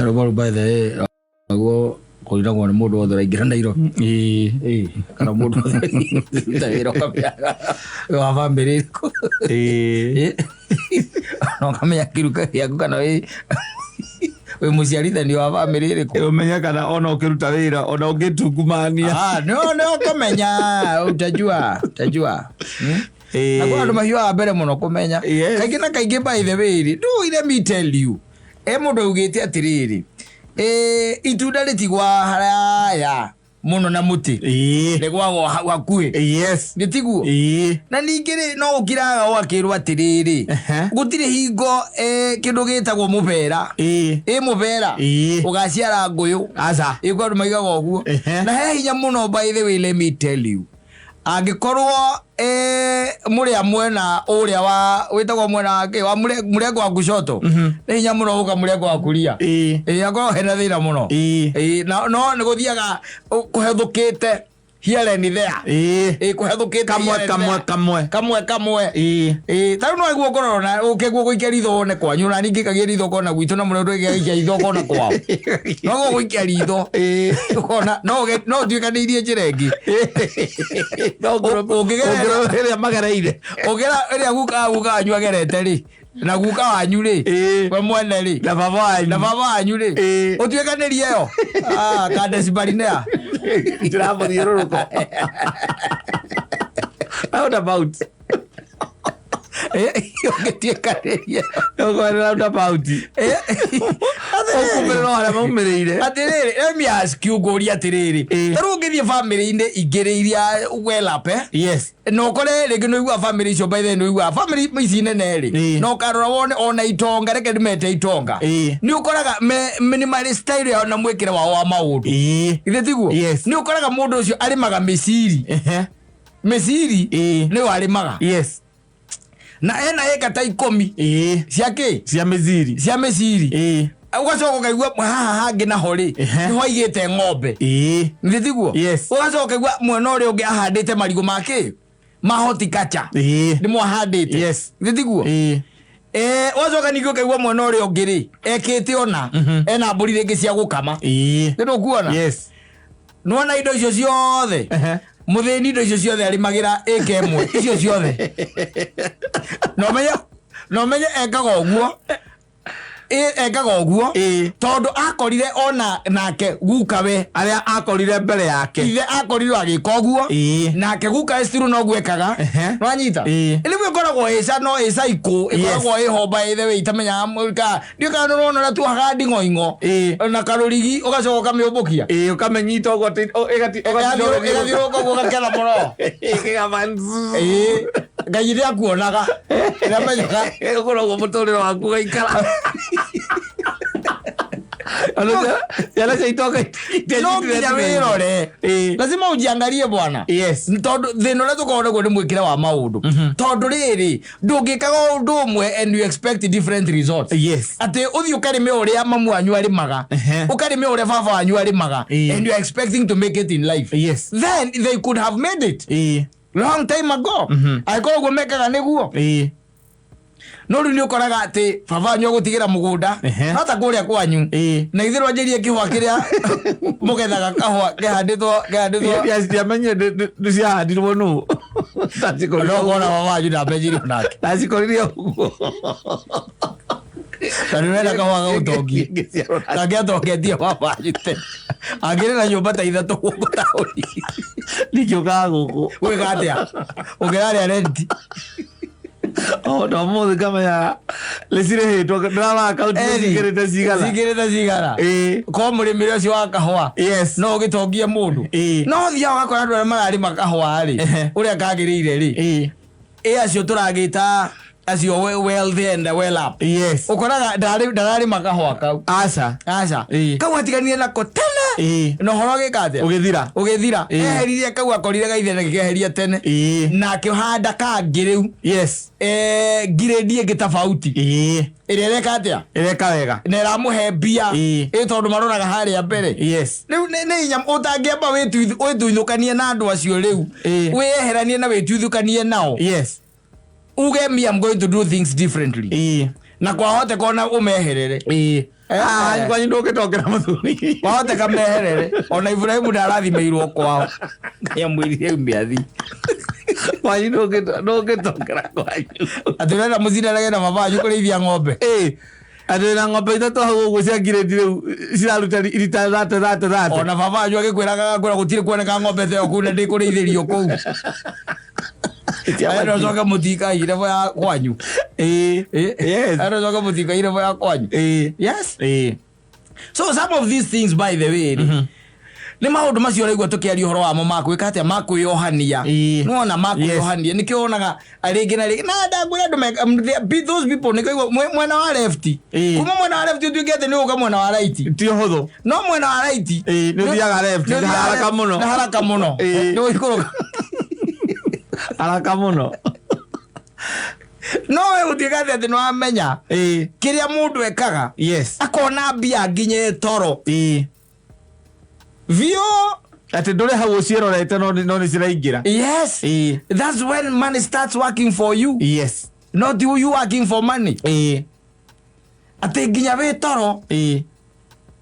Rwĩmbo rũu by the way naguo kũrinagwo nĩ mũndũ wothe ũraingĩra Nairobi. Ĩĩ. Ĩĩ, kana mũndũ wothe ũruta wĩra ũkamenya wĩ wa bamĩrĩ ĩrĩkũ. Ĩĩ. Ĩĩ. Na ũkamenya kĩruka gĩaku kana wĩ mũciarithanio wa bamĩrĩ ĩrĩkũ. Ũmenye kana ona ũkĩruta wĩra ona ũngĩtungumania. Ah, no no ũkũmenya, utajua, utajua. Ĩĩ. Na kwa andũ mahiũhaga mbere mũno kũmenya. Yes. Kaingĩ na kaingĩ by the way rĩ, no let me tell you. E mũndũ augĩte atĩrĩrĩ, itunda rĩtigwa haraya mũno na mũtĩ. Ĩĩ. Rĩgwagwo hau hakuhĩ. Yes. Nĩ tiguo? Ĩĩ. Na ningĩ rĩ, no ũkiraga ũgakĩrwo atĩrĩrĩ, Ehe. gũtirĩ hingo kĩndũ gĩtagwo mũbera. Ĩĩ. Ĩ mũbera. Ĩĩ. Ũgaciara ngũyũ. Aca. Ĩ kwĩ andũ maigaga ũguo. Ehe. Na he hinya mũno by the way let me tell you. Angĩkorwo mũrĩ a mwena ũrĩa wa wĩtagwo mwena wa kĩ wa mũrengo wa kushoto, nĩ hinya mũno gũka mũrengo wa kuria. Ĩĩ. Ĩ akorwo hena thĩna mũno. Ĩĩ. Ĩ na no nĩ gũthiaga kũhethũkĩte here and there. Ĩĩ. Ĩ kũhethũkĩte Kamwe here and kamwe there. kamwe. Kamwe kamwe. Ĩĩ. Ĩ ta rĩu no iguo ngorora na ũkĩguo gũikia ritho wone kwanyu na ningĩ kagia ritho kona gwitũ na mũrĩa ũngĩ ritho kona kwao. No guo gũikia ritho. Ĩĩ. Ũkona no no ũtuĩkanĩirie njĩra ĩngĩ. No Ũngĩgerera ũngĩrora ĩrĩa magereire. Ũngĩra ĩrĩa guka wanyu agerete rĩ na guka wanyu rĩ Ĩĩ. we mwene rĩ Na baba wanyu. na baba wanyu rĩ Ĩĩ. ũtuĩkanĩrie yo Ah, Kadesh Barnea. Ndĩramũthiũrũrũko. Roundabout. Ũngĩtuĩkanĩria. Ũkwenda roundabout. Ũkumĩrĩra o harĩa maumĩrĩire. Atĩrĩrĩ, let me ask you ngũria atĩrĩrĩ, Ĩĩ. ta rĩu ũngĩthiĩ bamĩrĩ-inĩ ingĩ iria well up Yes. na ũkore rĩngĩ nĩ ũiguaga bamĩrĩ icio by the way nĩ ũiguaga bamĩrĩ ici nene rĩ Ĩĩ. na ũkarora wone ona itonga reke ndĩmete itonga Ĩĩ. nĩ ũkoraga nĩ marĩ style yao na mwĩkĩre wao wa maũndũ. Ĩĩ. Githĩ tiguo? Yes. Nĩ ũkoraga mũndũ ũcio arĩmaga mĩciri. Ehe. Mĩciri Ĩĩ. nĩyo arĩmaga Yes. na ena ĩka ta 10 Ĩĩ. cia kĩ? Cia mĩciri. Cia mĩciri. Ĩĩ. Ũgacoka ũkaigua haha hangĩ naho rĩ Ehe. nĩho aigĩte ng'ombe. Ĩĩ. Githĩ tiguo? Yes. Ũgacoka ũkaigua mwena ũrĩa ũngĩ ahandĩte marigũ ma kĩ? Ma horticulture. Ĩĩ. Nĩmo ahandĩte. Yes. Githĩ tiguo? Ĩĩ. Ũgacoka ningĩ ũkaigua mwena ũrĩa ũngĩ rĩ ekĩte ona ena mbũri rĩngĩ cia gũkama. Ĩĩ. Nĩ ndũkuona? Yes. Nĩwona indo icio ciothe? Ehe. Mũthĩni indo icio ciothe arĩmagĩra ĩka ĩmwe icio ciothe. Na ũmenye ekaga ũguo. Ekaga ũguo Ĩĩ. tondũ akorire ona nake guka we Arĩa akorire mbere yake. Ithe akorirwo agĩka ũguo. Ĩĩ. Nake guka we still noguo ekaga. Ehe. Nĩwanyita? Ĩĩ. Rĩu ĩkoragwo ĩca no ĩ cycle ĩkoragwo ĩhomba ĩthe we itamenyaga ndiũĩ kana nĩũrona ũrĩa tuohaga nding'oing'o Ĩĩ. na karũrigi ũgacoka ũkamĩũmbũkia. Ĩĩ, ũkamĩnyita ũguo atĩ Ĩgathiũrũrũka ũguo ũgakena mũno. Ĩkĩgamba. Ĩĩ. Ngai nĩ akuonaga. Nĩamenyaga. Ũguo noguo mũtũrĩre waku ũgaikara. Ona ciana cia itonga No nginya wĩrore. Ĩĩ. Lazima ujiangalie bwana. Yes. Tondũ thĩna ũrĩa tũkoragwo naguo nĩ mwĩkĩre wa maũndũ. Tondũ rĩrĩ ndũngĩkaga ũndũ ũmwe and you expect different results. Yes. Atĩ ũthiĩ ũkarĩme ũrĩa mamu wanyu arĩmaga, Ehe. ũkarĩme ũrĩa baba wanyu arĩmaga Ĩĩ. and you are expecting to make it in life. Yes. Then they could have made it Ĩĩ. long time ago angĩkorwo ũguo mekaga nĩguo. Ĩĩ. No rĩu nĩ ũkoraga atĩ baba wanyu agũtigĩra mũgũnda Ehe. no ta kũrĩa kwanyu Ĩĩ. na ithe rwanjĩrie kĩhũa kĩrĩa mũgethaga kahũa kĩhandĩtwo kĩhandĩtwo Citiamenyire nĩ ciahandirwo nũ. No ũkona baba wanyu ndamenyire onake Ndacikorire ũguo. Na nĩ ũrenda kahũa gagũtongie kangĩatongetie baba wanyu tene angĩrĩ na nyũmba ta 3 gũkũ taũni. Ndingĩũkaga gũkũ. Gwĩka atĩa ũngĩrarĩa renti? O na ũmũthĩ ngamenya nĩ cirĩhĩtwo ndĩrarora akaunti nĩ cingĩrĩte cigana. Cingĩrĩte cigana. Ĩĩ. Ko mũrĩmĩre ũcio wa kahũa Yes. no ũgĩtongie mũndũ. Ĩĩ. No ũthiaga ũgakora andũ arĩa mararĩma kahũa rĩ Ehe. ũrĩa kagĩrĩire rĩ Ĩĩ. ĩ acio tũragĩta acio wealthy and well up Yes. ũkoraga ndararĩma kahũa kau. Aca. Aca. Ĩĩ. Kau atiganire nako tene Ĩĩ. na ũhoro ũgĩka atĩa? Ũgĩthira. Ũgĩthira. Ĩĩ. Eheririe kau akorire gaithe na gĩkeheria tene Ĩĩ. na akĩhanda kangĩ rĩu Yes. Ngirĩndi ĩngĩ tofauti Ĩĩ. Ĩrĩa ĩreka atĩa? Ĩreka wega. Na ĩramũhe mbia. Ĩĩ. Ĩ tondũ maroraga harĩa mbere. Yes. Rĩu nĩ inya ũtangĩamba wĩtuithũkanie na andũ acio rĩu Ĩĩ. wĩyeheranie na wĩtuithũkanie nao Yes. uge, "Me, I'm going to do things differently," Ĩĩ. na kwahoteka ona ũmeherere. Ĩĩ. Ah, kwanyu ndũngĩtongera mũthuri. Wahoteka meherere ona Iburahĩmu ndarathimĩirwo kwao. Ngai amwĩrire aume athiĩ. Kwanyu ndũngĩtongera kwanyu. Atĩ ũrenda mũcindanage na baba wanyu kũrĩithia ng'ombe. Ĩ, atĩ na ng'ombe ithatũ hau ũguo cia ngirĩndi rĩu ciraruta rita thate thate thate. Ona baba wanyu agĩkwĩraga agakwĩra gũtirĩ kuoneka ng'ombe ta ĩyo kũu na ndĩkũrĩithĩrio kũu. Ena ũcoke mũtikaire bo ya kwanyu. Ĩ, yes. Ena ũcoke mũtikaire bo ya kwanyu. Ĩ. Yes. Ĩ. So some of these things, by the way, rĩ, nĩ maũndũ macio ũraigua tũkĩaria ũhoro wamo ma gwĩka atĩa, ma kwĩyohania. Ĩĩ. Nĩwona ma kwĩyohania nĩkĩo wonaga rĩngĩ na rĩngĩ na ndakwĩra andũ those people nĩkĩo mwena wa left. Ĩĩ. Kuma mwena wa left ũtuĩke atĩ nĩ ũka mwena wa right. Ti ũhũthũ. No mwena wa right. Ĩĩ, nĩ ũthiaga left, nĩ ũthiaga haraka left, mũno. nĩ haraka mũno. Ĩĩ. Nĩ ũikũrũka. Haraka mũno. No we gũtuĩka atĩ nĩ wamenya Ĩĩ. kĩrĩa mũndũ ekaga. Yes. Akona mbia nginya toro. Ĩĩ. Biũ. Atĩ ndũrĩ hau ũciĩrorete no nĩ ciraingĩra. Yes. Ĩĩ. That's when money starts working for you. Yes. Not you working for money. Ĩĩ. Atĩ nginya wĩ toro. Ĩĩ.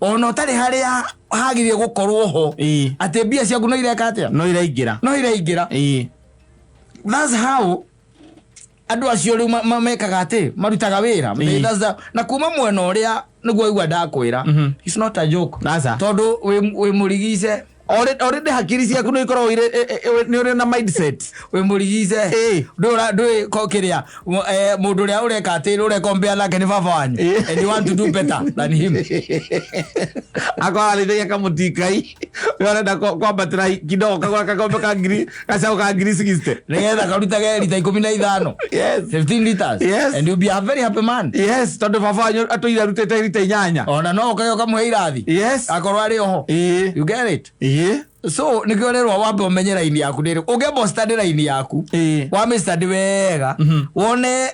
Ona ũtarĩ harĩa hagĩrĩire gũkorwo ho. Ĩĩ. Atĩ mbia ciaku no ireka atĩa? No iraingĩra. No iraingĩra. Ĩĩ. That's how andũ acio rĩu mekaga atĩ marutaga wĩra. Ĩĩ. Na kuma mwena ũrĩa nĩguo aigua ndakwĩra. It's not a joke. Aca. Tondũ wĩ mũrigice. Already hakiri ciaku nĩ ikoragwo irĩ nĩ ũrĩ na mindset. Wĩ mũrigice. Ĩĩ. Ndũĩ ko kĩrĩa mũndũ ũrĩa ũreka atĩ ũrekombea nake nĩ baba wanyu. Ĩĩ. And you want to do better than him. Akorwo arĩithagia kamũtikai we ũrenda kwambatĩra kidogo kagũra kakombe ka ngiri gacaũ ka ngiri 60. Nĩgetha karutage rita 15. Yes. 15 liters. Yes. And you'll be a very happy man. Yes, tondũ baba wanyu atũire arutĩte rita 8. Ona no ũkage ũkamũhe irathi. Yes. Akorwo arĩ oho. Ĩĩ. You get it? Ĩĩ. So nĩkĩo rĩrwa wambe ũmenye raini yaku nĩ ĩrĩkũ. Ũngĩamba ũstudy raini yaku. Ĩĩ. Wamĩ study wega. Wone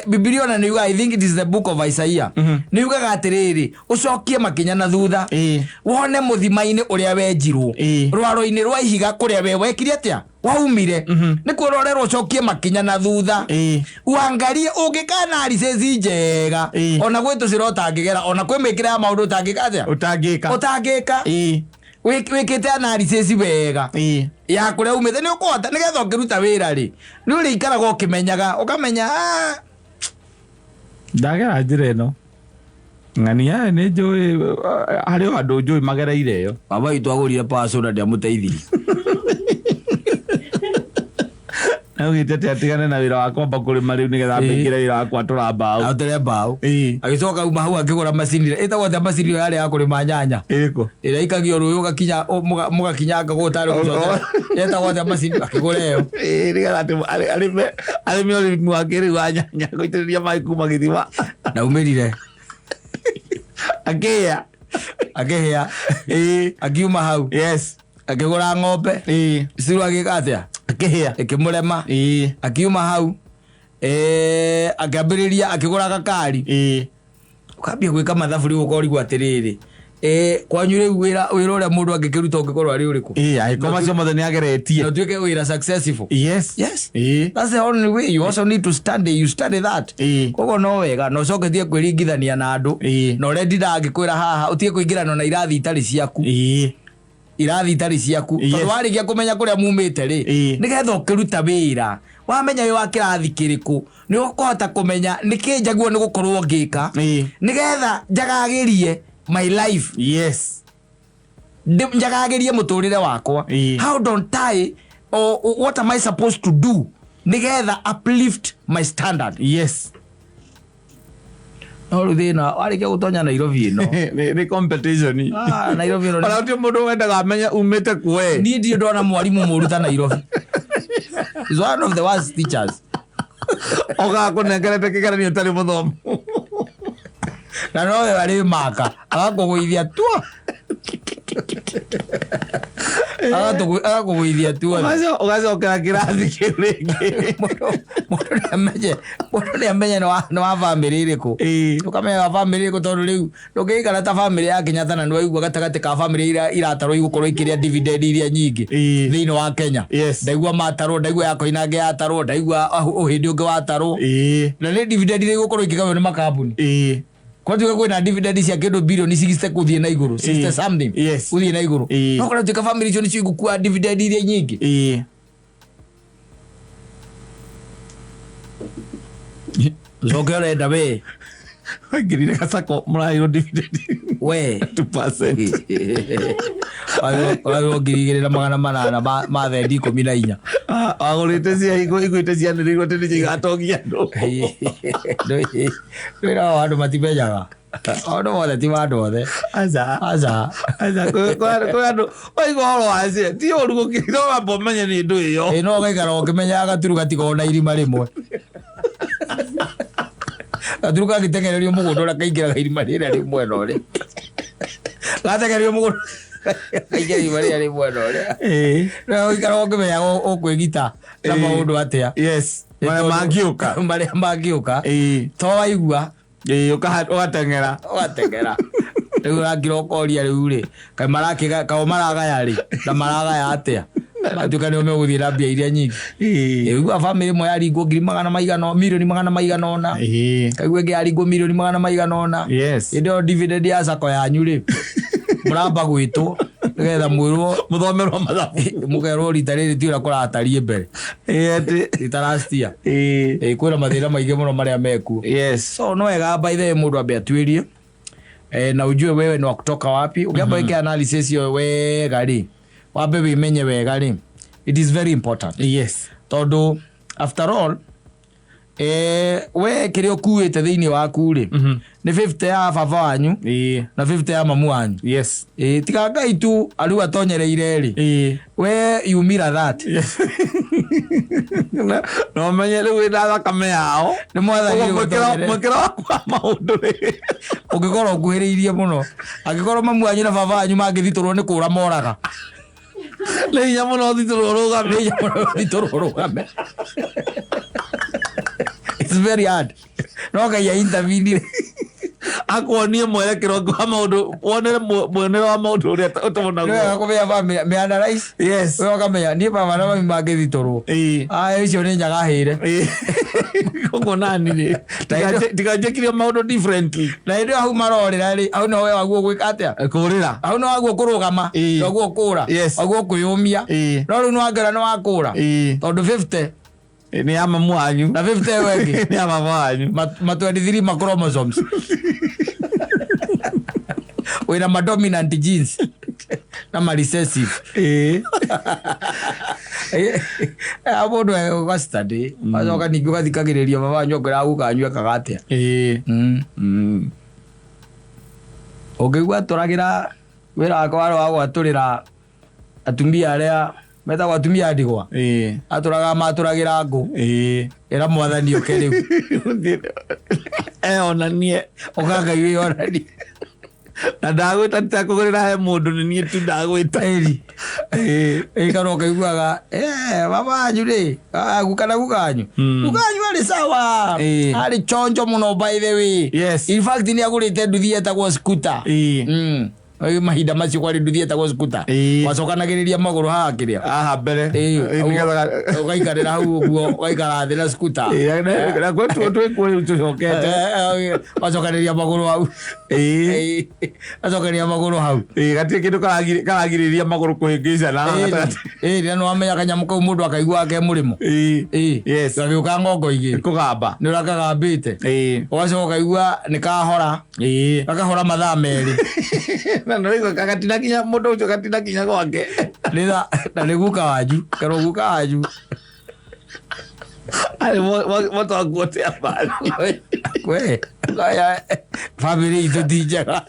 Bibilia ona nĩ yugaga, I think it is the book of Isaiah. Nĩ yugaga atĩrĩrĩ, ũcokie makinya na thutha. Ĩĩ. Wone mũthima-inĩ ũrĩa wenjirwo. Ĩĩ. Rwaro-inĩ rwa ihiga kũrĩa we wekire atĩa? Waumire. Nĩkuo ũrorerwo ũcokie makinya na thutha. Ĩĩ. Uangalie ũngĩka analysis njega. Ĩĩ. Ona gwĩ tũcĩra ũtangĩgera, ona kwĩ mĩkĩre ya maũndũ ũtangĩka atĩa? Ũtangĩka. Ũtangĩka. Ĩĩ. Wĩkĩte analysis wega. Ĩĩ. Ya kũrĩa umĩte nĩ ũkũhota nĩgetha ũngĩruta wĩra rĩ, nĩ ũrĩikaraga ũkĩmenyaga, ũkamenya Ndagera njĩra ĩno. Ng'ania nĩ njũĩ harĩ o andũ njũĩ magereire ĩyo. Baba witũ agũrire paco na ndiamũteithirie. Augĩte atĩ atigane na wĩra wa kwamba kũrĩma rĩu nĩgetha ambĩkĩre wĩra wa kwatũra mbaũ. Atũre mbaũ. Ĩĩ. Agĩcoka uma hau akĩgũra macini ĩtagwo atĩa macini ĩyo yarĩ ya kũrĩma nyanya. Ĩrĩkũ? Ĩrĩa ikagio rũĩ ũgakinya mũgakinyanga gũkũ tarĩ gũcokera. Yetagwo atĩa macini akĩgũra ĩyo. Ĩĩ, nĩgetha atĩ arĩme ũrĩmi wa kĩrĩu wa nyanya gũitĩrĩria maĩ kuma gĩthima. Ndaumĩrire. Akĩhĩa. Akĩhĩa. Ĩĩ. Akiuma hau. Yes. Akĩgũra ng'ombe. Ĩĩ. Ciru agĩka atĩa? Akĩhĩa. Ĩkĩmũrema. Ĩĩ. Akiuma hau. Akĩambĩrĩria akĩgũra gakari. Ĩĩ. Ũkambia gwĩka mathabu rĩu ũkorigwo atĩrĩrĩ. Kwanyu rĩu wĩra ũrĩa mũndũ angĩkĩruta ũngĩkorwo arĩ ũrĩkũ? Ĩĩ, angĩkorwo macio mothe nĩ ageretie. Na ũtuĩke wĩra successful. Yes. Yes. Ĩĩ. That's the only way. You also need to study. You study that. Ĩĩ. Koguo no wega na ũcoke ũtige kwĩringithania na andũ. Ĩĩ. Na ũrĩa ndindaga ngĩkwĩra haha ũtige kũingĩrana na irathi itarĩ ciaku. Ĩĩ. Irathi itarĩ ciaku. Yes. Tondũ warĩkia kũmenya kũrĩa mumĩte rĩ, Ĩĩ. nĩgetha ũkĩruta wĩra, wamenya wĩ wa kĩrathi kĩrĩkũ, nĩ ũkũhota kũmenya nĩkĩ njagĩrĩirwo nĩ gũkorwo ngĩka. Ĩĩ. Nĩgetha njagagĩrie my life. Yes. Njagagĩrie mũtũrĩre wakwa. Ĩĩ. How don't I, or what am I supposed to do nĩgetha uplift my standard? Yes. No rĩu thĩna warĩkia gũtonya Nairobi ĩno. Nĩ competition. Ah, Nairobi ĩno. Ona gũtirĩ mũndũ wendaga amenye umĩte kũ we. Niĩ ndirĩ ndona mwarimũ mũru ta Nairobi. He's one of the worst teachers. Okaga kũnengerete kĩgeranio ũtarĩ mũthomu. Na nowe arĩ maka agakũgũithia tua. Agakũgũithia tua. Ũgacokera kĩrathi kĩu rĩngĩ. Mũndũ nĩamenye nĩ wa bamĩrĩ ĩrĩkũ. Ĩĩ. Ũkamenya wa bamĩrĩ ĩrĩkũ tondũ rĩu ndũngĩikara ta bamĩrĩ ya Kenyatta na nĩwaigua gatagatĩ ka bamĩrĩ iria iratarwo igũkorwo ikĩrĩa dividend iria nyingĩ Ĩĩ. thĩinĩ wa Kenya. Yes. Ndaigua matarwo, ndaigua ya Koinange yatarwo, ndaigua ũhĩndĩ ũngĩ watarwo. Ĩĩ. Na nĩ dividend iria igũkorwo ikĩgaywo nĩ makambuni. Ĩĩ. Kwatuĩka kwĩna dividend cia kĩndũ bilioni 60 gũthiĩ na igũrũ, 60 something gũthiĩ na igũrũ, no kora tuĩka family icio nĩcio igũkua dividend iria nyingĩ. Ũcoke ũrenda we Waingĩrire gacako mũraheirwo dividend we 2%. Ũragĩrwo 2800 ma thendi 14. Ah, wagũrĩte cia iguĩte cianĩrĩirwo atĩ nĩcio igatongia andũ. Wĩra wa andũ matimenyaga maũndũ mothe, ti ma andũ othe. Aca. Aca. Aca, kwĩ andũ waigua ũhoro wa cia ti ũru gũkĩra, no wamba ũmenye nĩ ndũ ĩyo. Ĩ, no ũgaikara ũkĩmenyaga gaturu gatikoragwo na irima rĩmwe. Gaturu kangĩtengererio mũgũnda ũrĩa kaingĩraga irima rĩrĩa rĩ mwena ũrĩa, gatengererio mũgũnda kaingĩra irima rĩrĩa rĩ mwena ũrĩa. No ũikara ũkĩmenyaga ũkwĩgita na maũndũ atĩa. Yes, marĩa mangĩũka. Marĩa mangĩũka. To waigua. Ũgateng'era. Ũgateng'era. Rĩu ũrakira ũkoria, rĩu rĩ, kaĩ marakĩga kao maragaya rĩ, na maragaya atĩa, matuĩka nĩo megũthiĩ na mbia iria nyingĩ? Ĩigua bamĩrĩ ĩmwe yaringwo ngiri magana maigana, mirioni magana maigana ũna, kaigua ĩngĩ yaringwo mirioni magana maigana ũna. Hĩndĩ ĩyo dividend ya sacco yanyu rĩ, mũramba gwĩtwo nĩgetha mwĩrwo Mũthomerwo mathabu. Mũkerwo rita rĩrĩ ti ũrĩa kũratariĩ mbere. Atĩ rita last year. Kwĩna mathĩna maingĩ mũno marĩa mekuo. So no wega, by the way, mũndũ ambe atuĩrie na ujue wewe ni wa kutoka wapi. Ũngĩamba wĩke analysis ĩyo wega rĩ, wambe wĩmenye wega rĩ, it is very important, tondũ after all, we kĩrĩa ũkuĩte thĩinĩ waku rĩ, nĩ 50 ya baba wanyu na 50 ya mamu wanyu. Tiga Ngai tu arĩu atonyereire rĩ, we yumira that. Na ũmenye rĩu wĩna thakame yao. Nĩ Mwathani Ũguo ũgũtonyereire. Mwĩkĩro waku wa maũndũ rĩ, Ũngĩkorwo ũkuhĩrĩirie mũno, angĩkorwo mamu wanyu na baba wanyu mangĩthitũrwo nĩ kũra moraga, nĩ hinya mũno ũthitũrwo rũgame. Nĩ hinya mũno ũthitũrwo rũgame. It's very hard, no Ngai aintervene. Akuonie mwerekero ũngĩ wa maũndũ, wonere muonere wa maũndũ ũrĩa Nĩ wega ũtonagwo. kũmenya bamĩrĩ mĩanalyze. We ũkamenya niĩ baba na mami mangĩthitũrwo, aya icio nĩ nyagahĩre. Koguo nani rĩ, tiganjĩkire maũndũ differently. Na hĩndĩ ĩyo hau marorĩra rĩ, hau nĩho we waguo gwĩka atĩa? Kũrĩra. Hau nĩ waguo kũrũgama. Waguo kũra. Waguo kwĩyũmia. No rĩu nĩ wangĩra nĩ wakũra, tondũ 50 Nĩ ya mamu wanyu na 50 ĩyo ĩngĩ nĩ ya mama wanyu. Ma 23 ma chromosomes, wĩna ma dominant genes na ma recessive. Mũndũ ũgastudy, ũgacoka ningĩ ũgathikagĩrĩria baba wanyu akwĩra guka wanyu ekaga atĩa. Ũngĩigua atũragĩra wĩra wake warĩ wa gwatũrĩra atumia arĩa metagwo atumia a ndigwa, atũraga matũragĩra ngũ. Ĩra Mwathani ũke rĩu. Eonanie. Ũka Ngai wĩonanie. Na ndagwĩta titakũgũrĩra he mũndũ, nĩ niĩ tu ndagwĩta. Ĩri ĩikara ũkaiguaga, "Eh, baba wanyu rĩ, ah, guka na guka wanyu, guka wanyu arĩ sawa, arĩ chonjo mũno, by the way. In fact nĩ agũrĩte nduthi yetagwo scooter." Ĩ, mahinda macio kwarĩ nduthi yetagwo scooter. Wacokanagĩrĩria magũrũ haha kĩrĩa Haha mbere. Nĩgetha ũgaikarĩra hau ũguo, ũgaikara thĩ na scooter. Na gwetwo twĩkuo rĩu tũcokete. Wacokanĩria magũrũ hau. Wacokanĩria magũrũ hau. Gatirĩ kĩndũ karagirĩrĩria magũrũ kũhĩngĩcana haha gatagatĩ. Ĩĩ, na nĩwamenya kanyamũ kau mũndũ akaigua ke mũrĩmo. Gagĩũka ng'ongo igĩrĩ. Kũgamba. Nĩ ũrĩa kagambĩte, ũgacoka ũkaigua nĩ kahora, gakahora mathaa 2. Na nĩwaigua gagatina kinya mũndũ ũcio gatina kinya gwake. Nĩ na nĩ guka wanyu, kerwo guka wanyu. Arĩ moto wakuotea mbari. We kaya bamĩrĩ itũ ti njega.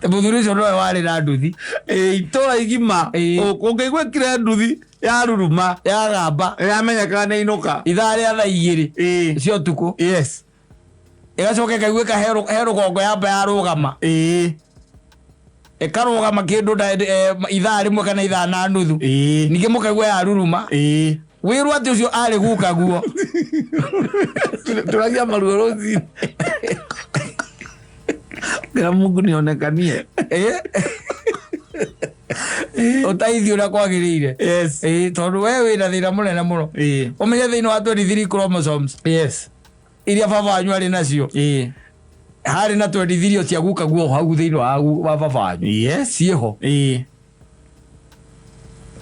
Ta mũthuri ũcio nowe warĩ na nduthi. Itũra igima. Ũngĩigua ĩkire nduthi yaruruma, yagamba, yamenyekaga nĩ inũka. Ithaa rĩa thaa 2 cia ũtukũ. Ĩgacoka ĩkaiguĩka he rũgongo yamba yarũgama. Ĩkarũgama kĩndũ ithaa 1 kana ithaa na nuthu. Ningĩ mũkaigua yaruruma. Wĩrwo atĩ ũcio arĩ guka guo. Tũragia maruo rũcinĩ. Kĩra Mungu nionekanie. Ũteithio ũrĩa kwagĩrĩire. Tondũ we wĩna thĩna mũnene mũno. Ũmenye thĩinĩ wa 23 chromosomes iria baba wanyu arĩ nacio, Harĩ na 23 cia guka guo hau thĩinĩ wa baba wanyu. Yes. Ciĩho. Ĩĩ.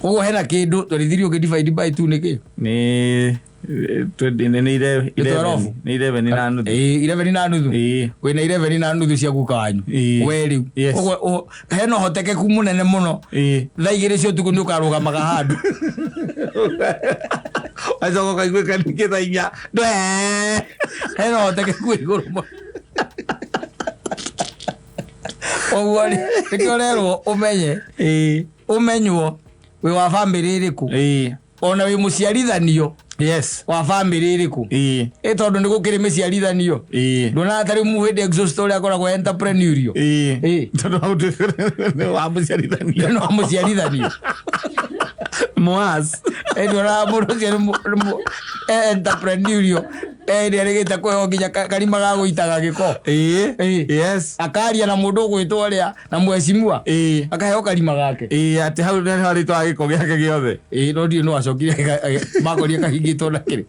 Koguo hena kĩndũ 23 ũngĩ divide by 2 nĩ kĩ? Nĩ nĩ 12. Nĩ 11 na nuthu. Ĩĩ, 11 na nuthu. Ĩĩ. Wĩna 11 na nuthu cia guka wanyu. Ĩĩ. We rĩu. Yes. Koguo hena ũhotekeku mũnene mũno. Ĩĩ. Thaa 2 cia ũtukũ nĩ ũkarũgamaga handũ. Wacoka ũkaiguĩka ningĩ thaa 4. Ndwee. Hena ũhotekeku wĩ igũrũ mũno. Koguo rĩ, nĩkĩo ũrerwo ũmenye, Ĩĩ. ũmenywo wĩ wa bamĩrĩ ĩrĩkũ. Ĩĩ. Ona wĩ mũciarithanio Yes. wa bamĩrĩ ĩrĩkũ. Ĩĩ. Ĩ tondũ nĩ gũkĩrĩ mĩciarithanio. Ĩĩ. Nduonaga ta rĩu mũhĩndĩ exhaust ũrĩa akoragwo entrepreneurial. Ĩĩ. Ĩĩ. Tondũ hau nĩ wa mũciarithanio. No mũciarithanio. Mwas. Ĩ nduonaga mũndũ ũcio nĩ entrepreneurial. Ĩ nĩ arĩgĩte kũheo nginya karima ga gũitaga gĩko. Ĩĩ. Ĩĩ. Yes. Akaria na mũndũ ũgwĩtwo ũrĩa na mheshimiwa. Ĩĩ. Akaheo karima gake. Ĩĩ, atĩ hau nĩho arĩtwara gĩko gĩake gĩothe. Ĩĩ, no ndiũĩ no acokire makorire kahingĩtwo na kĩrĩ.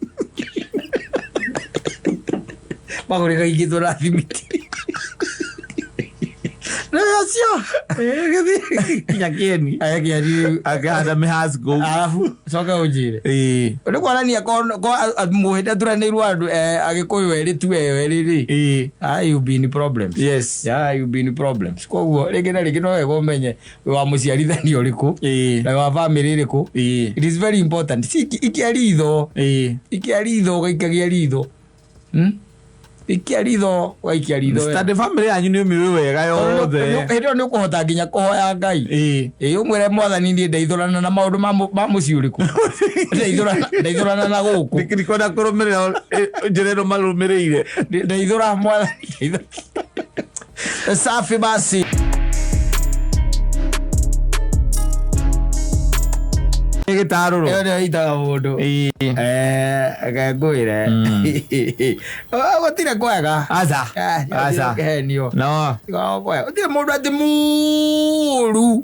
Makorire kahingĩtwo na thimiti. Nĩ acio. Ĩĩ, gĩthiĩ nginya kĩeni. Aya kĩani. Akĩhanda mĩhaci kũu. Arabu coka ũnjĩre. Ĩĩ. Nĩ kuonania mũhĩndĩ aturanĩirwo andũ Agĩkũyũ erĩ tu eyo erĩ rĩ. Ĩĩ. Ah, you been problems. Yes. Yeah, you been problems. Koguo rĩngĩ na rĩngĩ no wega ũmenye wĩ wa mũciarithanio ũrĩkũ Ĩĩ. na wĩ wa bamĩrĩ ĩrĩkũ. Ĩĩ. It is very important. Si ikia ritho. Ĩĩ. Ikia ritho ũgaikagia ritho. Ikia ritho ũgaikia ritho. wega. Study family yanyu nĩ ũmĩũĩ wega yothe. Hĩndĩ ĩyo nĩ ũkũhota nginya kũhoya Ngai. Ĩĩ. Ĩĩ, ũmwĩre mwathani niĩ ndeithũrana na maũndũ ma mũciĩ ũrĩkũ. Ndeithũrana na gũkũ. Ndikwenda kũrũmĩrĩra njĩra ĩno marũmĩrĩire. Ndeithũra mwathani. Safi basi. Gĩtarũrũ. Ĩyo nĩyo ĩitaga mũndũ. Ĩĩ. Reke ngwĩre. Gũtirĩ kwega. Aca. Aca. Kĩhenio. No. Gũtirĩ mũndũ atĩ mũru.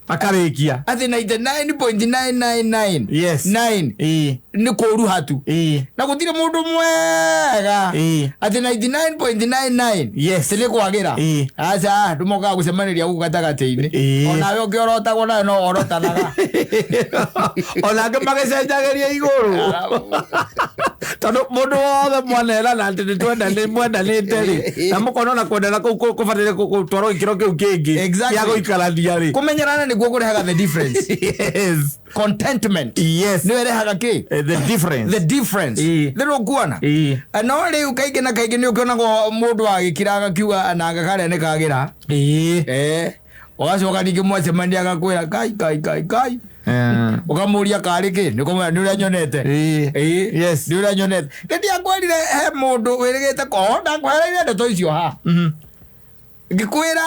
Akarĩkia. Atĩ 99.999. Yes. 9. Ĩĩ. Nĩ kũru hatu. Ĩĩ. Na gũtirĩ mũndũ mwega. Ĩĩ. Atĩ 99.99. Yes. Atĩ nĩ kwagĩra. Ĩĩ. Aca, andũ mokaga gũcemanĩria gũkũ gatagatĩ-inĩ. Ĩĩ. Onawe ũkĩorotagwo nawe no worotanaga. Ona angĩ magĩcenjagĩria igũrũ. Tondũ mũndũ wothe mwanerana atĩ nĩ mwendanĩte rĩ, na mũkona ona kwendana kũu kũbataire gũtwarwo gĩkĩro kĩu kĩngĩ Exactly. gĩa gũikarania rĩ. Kũmenyerana nĩguo kũrehaga the difference. Yes. Contentment. Yes. Nĩyo ĩrehaga kĩ? The difference. The difference. Ĩĩ. Nĩ ũkuona? Ĩĩ. No rĩu kaingĩ na kaingĩ nĩ ũkĩonagwo mũndũ agĩkira agakiuga nanga karĩa nĩ kagĩra. Ĩĩ. Ũgacoka ningĩ mwacemania agakwĩra kai kai kai kai. Ũkamũria karĩ kĩ? Nĩ ũkamwĩra nĩ ũrĩa nyonete. Ĩĩ. Ĩĩ. Yes. Nĩ ũrĩa nyonete. Nĩ ndiakwĩrire he mũndũ wĩrĩgĩte ko ndakwehereirie ndeto icio ha. Ngĩkwĩra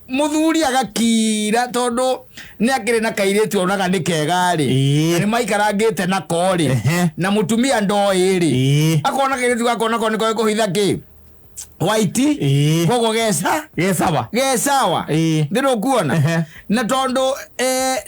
mũthuri agakira tondũ nĩ akĩrĩ na kairĩtu onaga nĩ kega rĩ. Ĩĩ. Na nĩ maikarangĩte nako rĩ. Ehe. Na mũtumia ndoĩ rĩ. Ĩĩ. Akona kairĩtu gakona ko nĩko kũhitha kĩ? White. Ĩĩ. Koguo geca. Ge sawa. Ge sawa. Ĩĩ. Nĩ ũkuona. Ehe. Na tondũ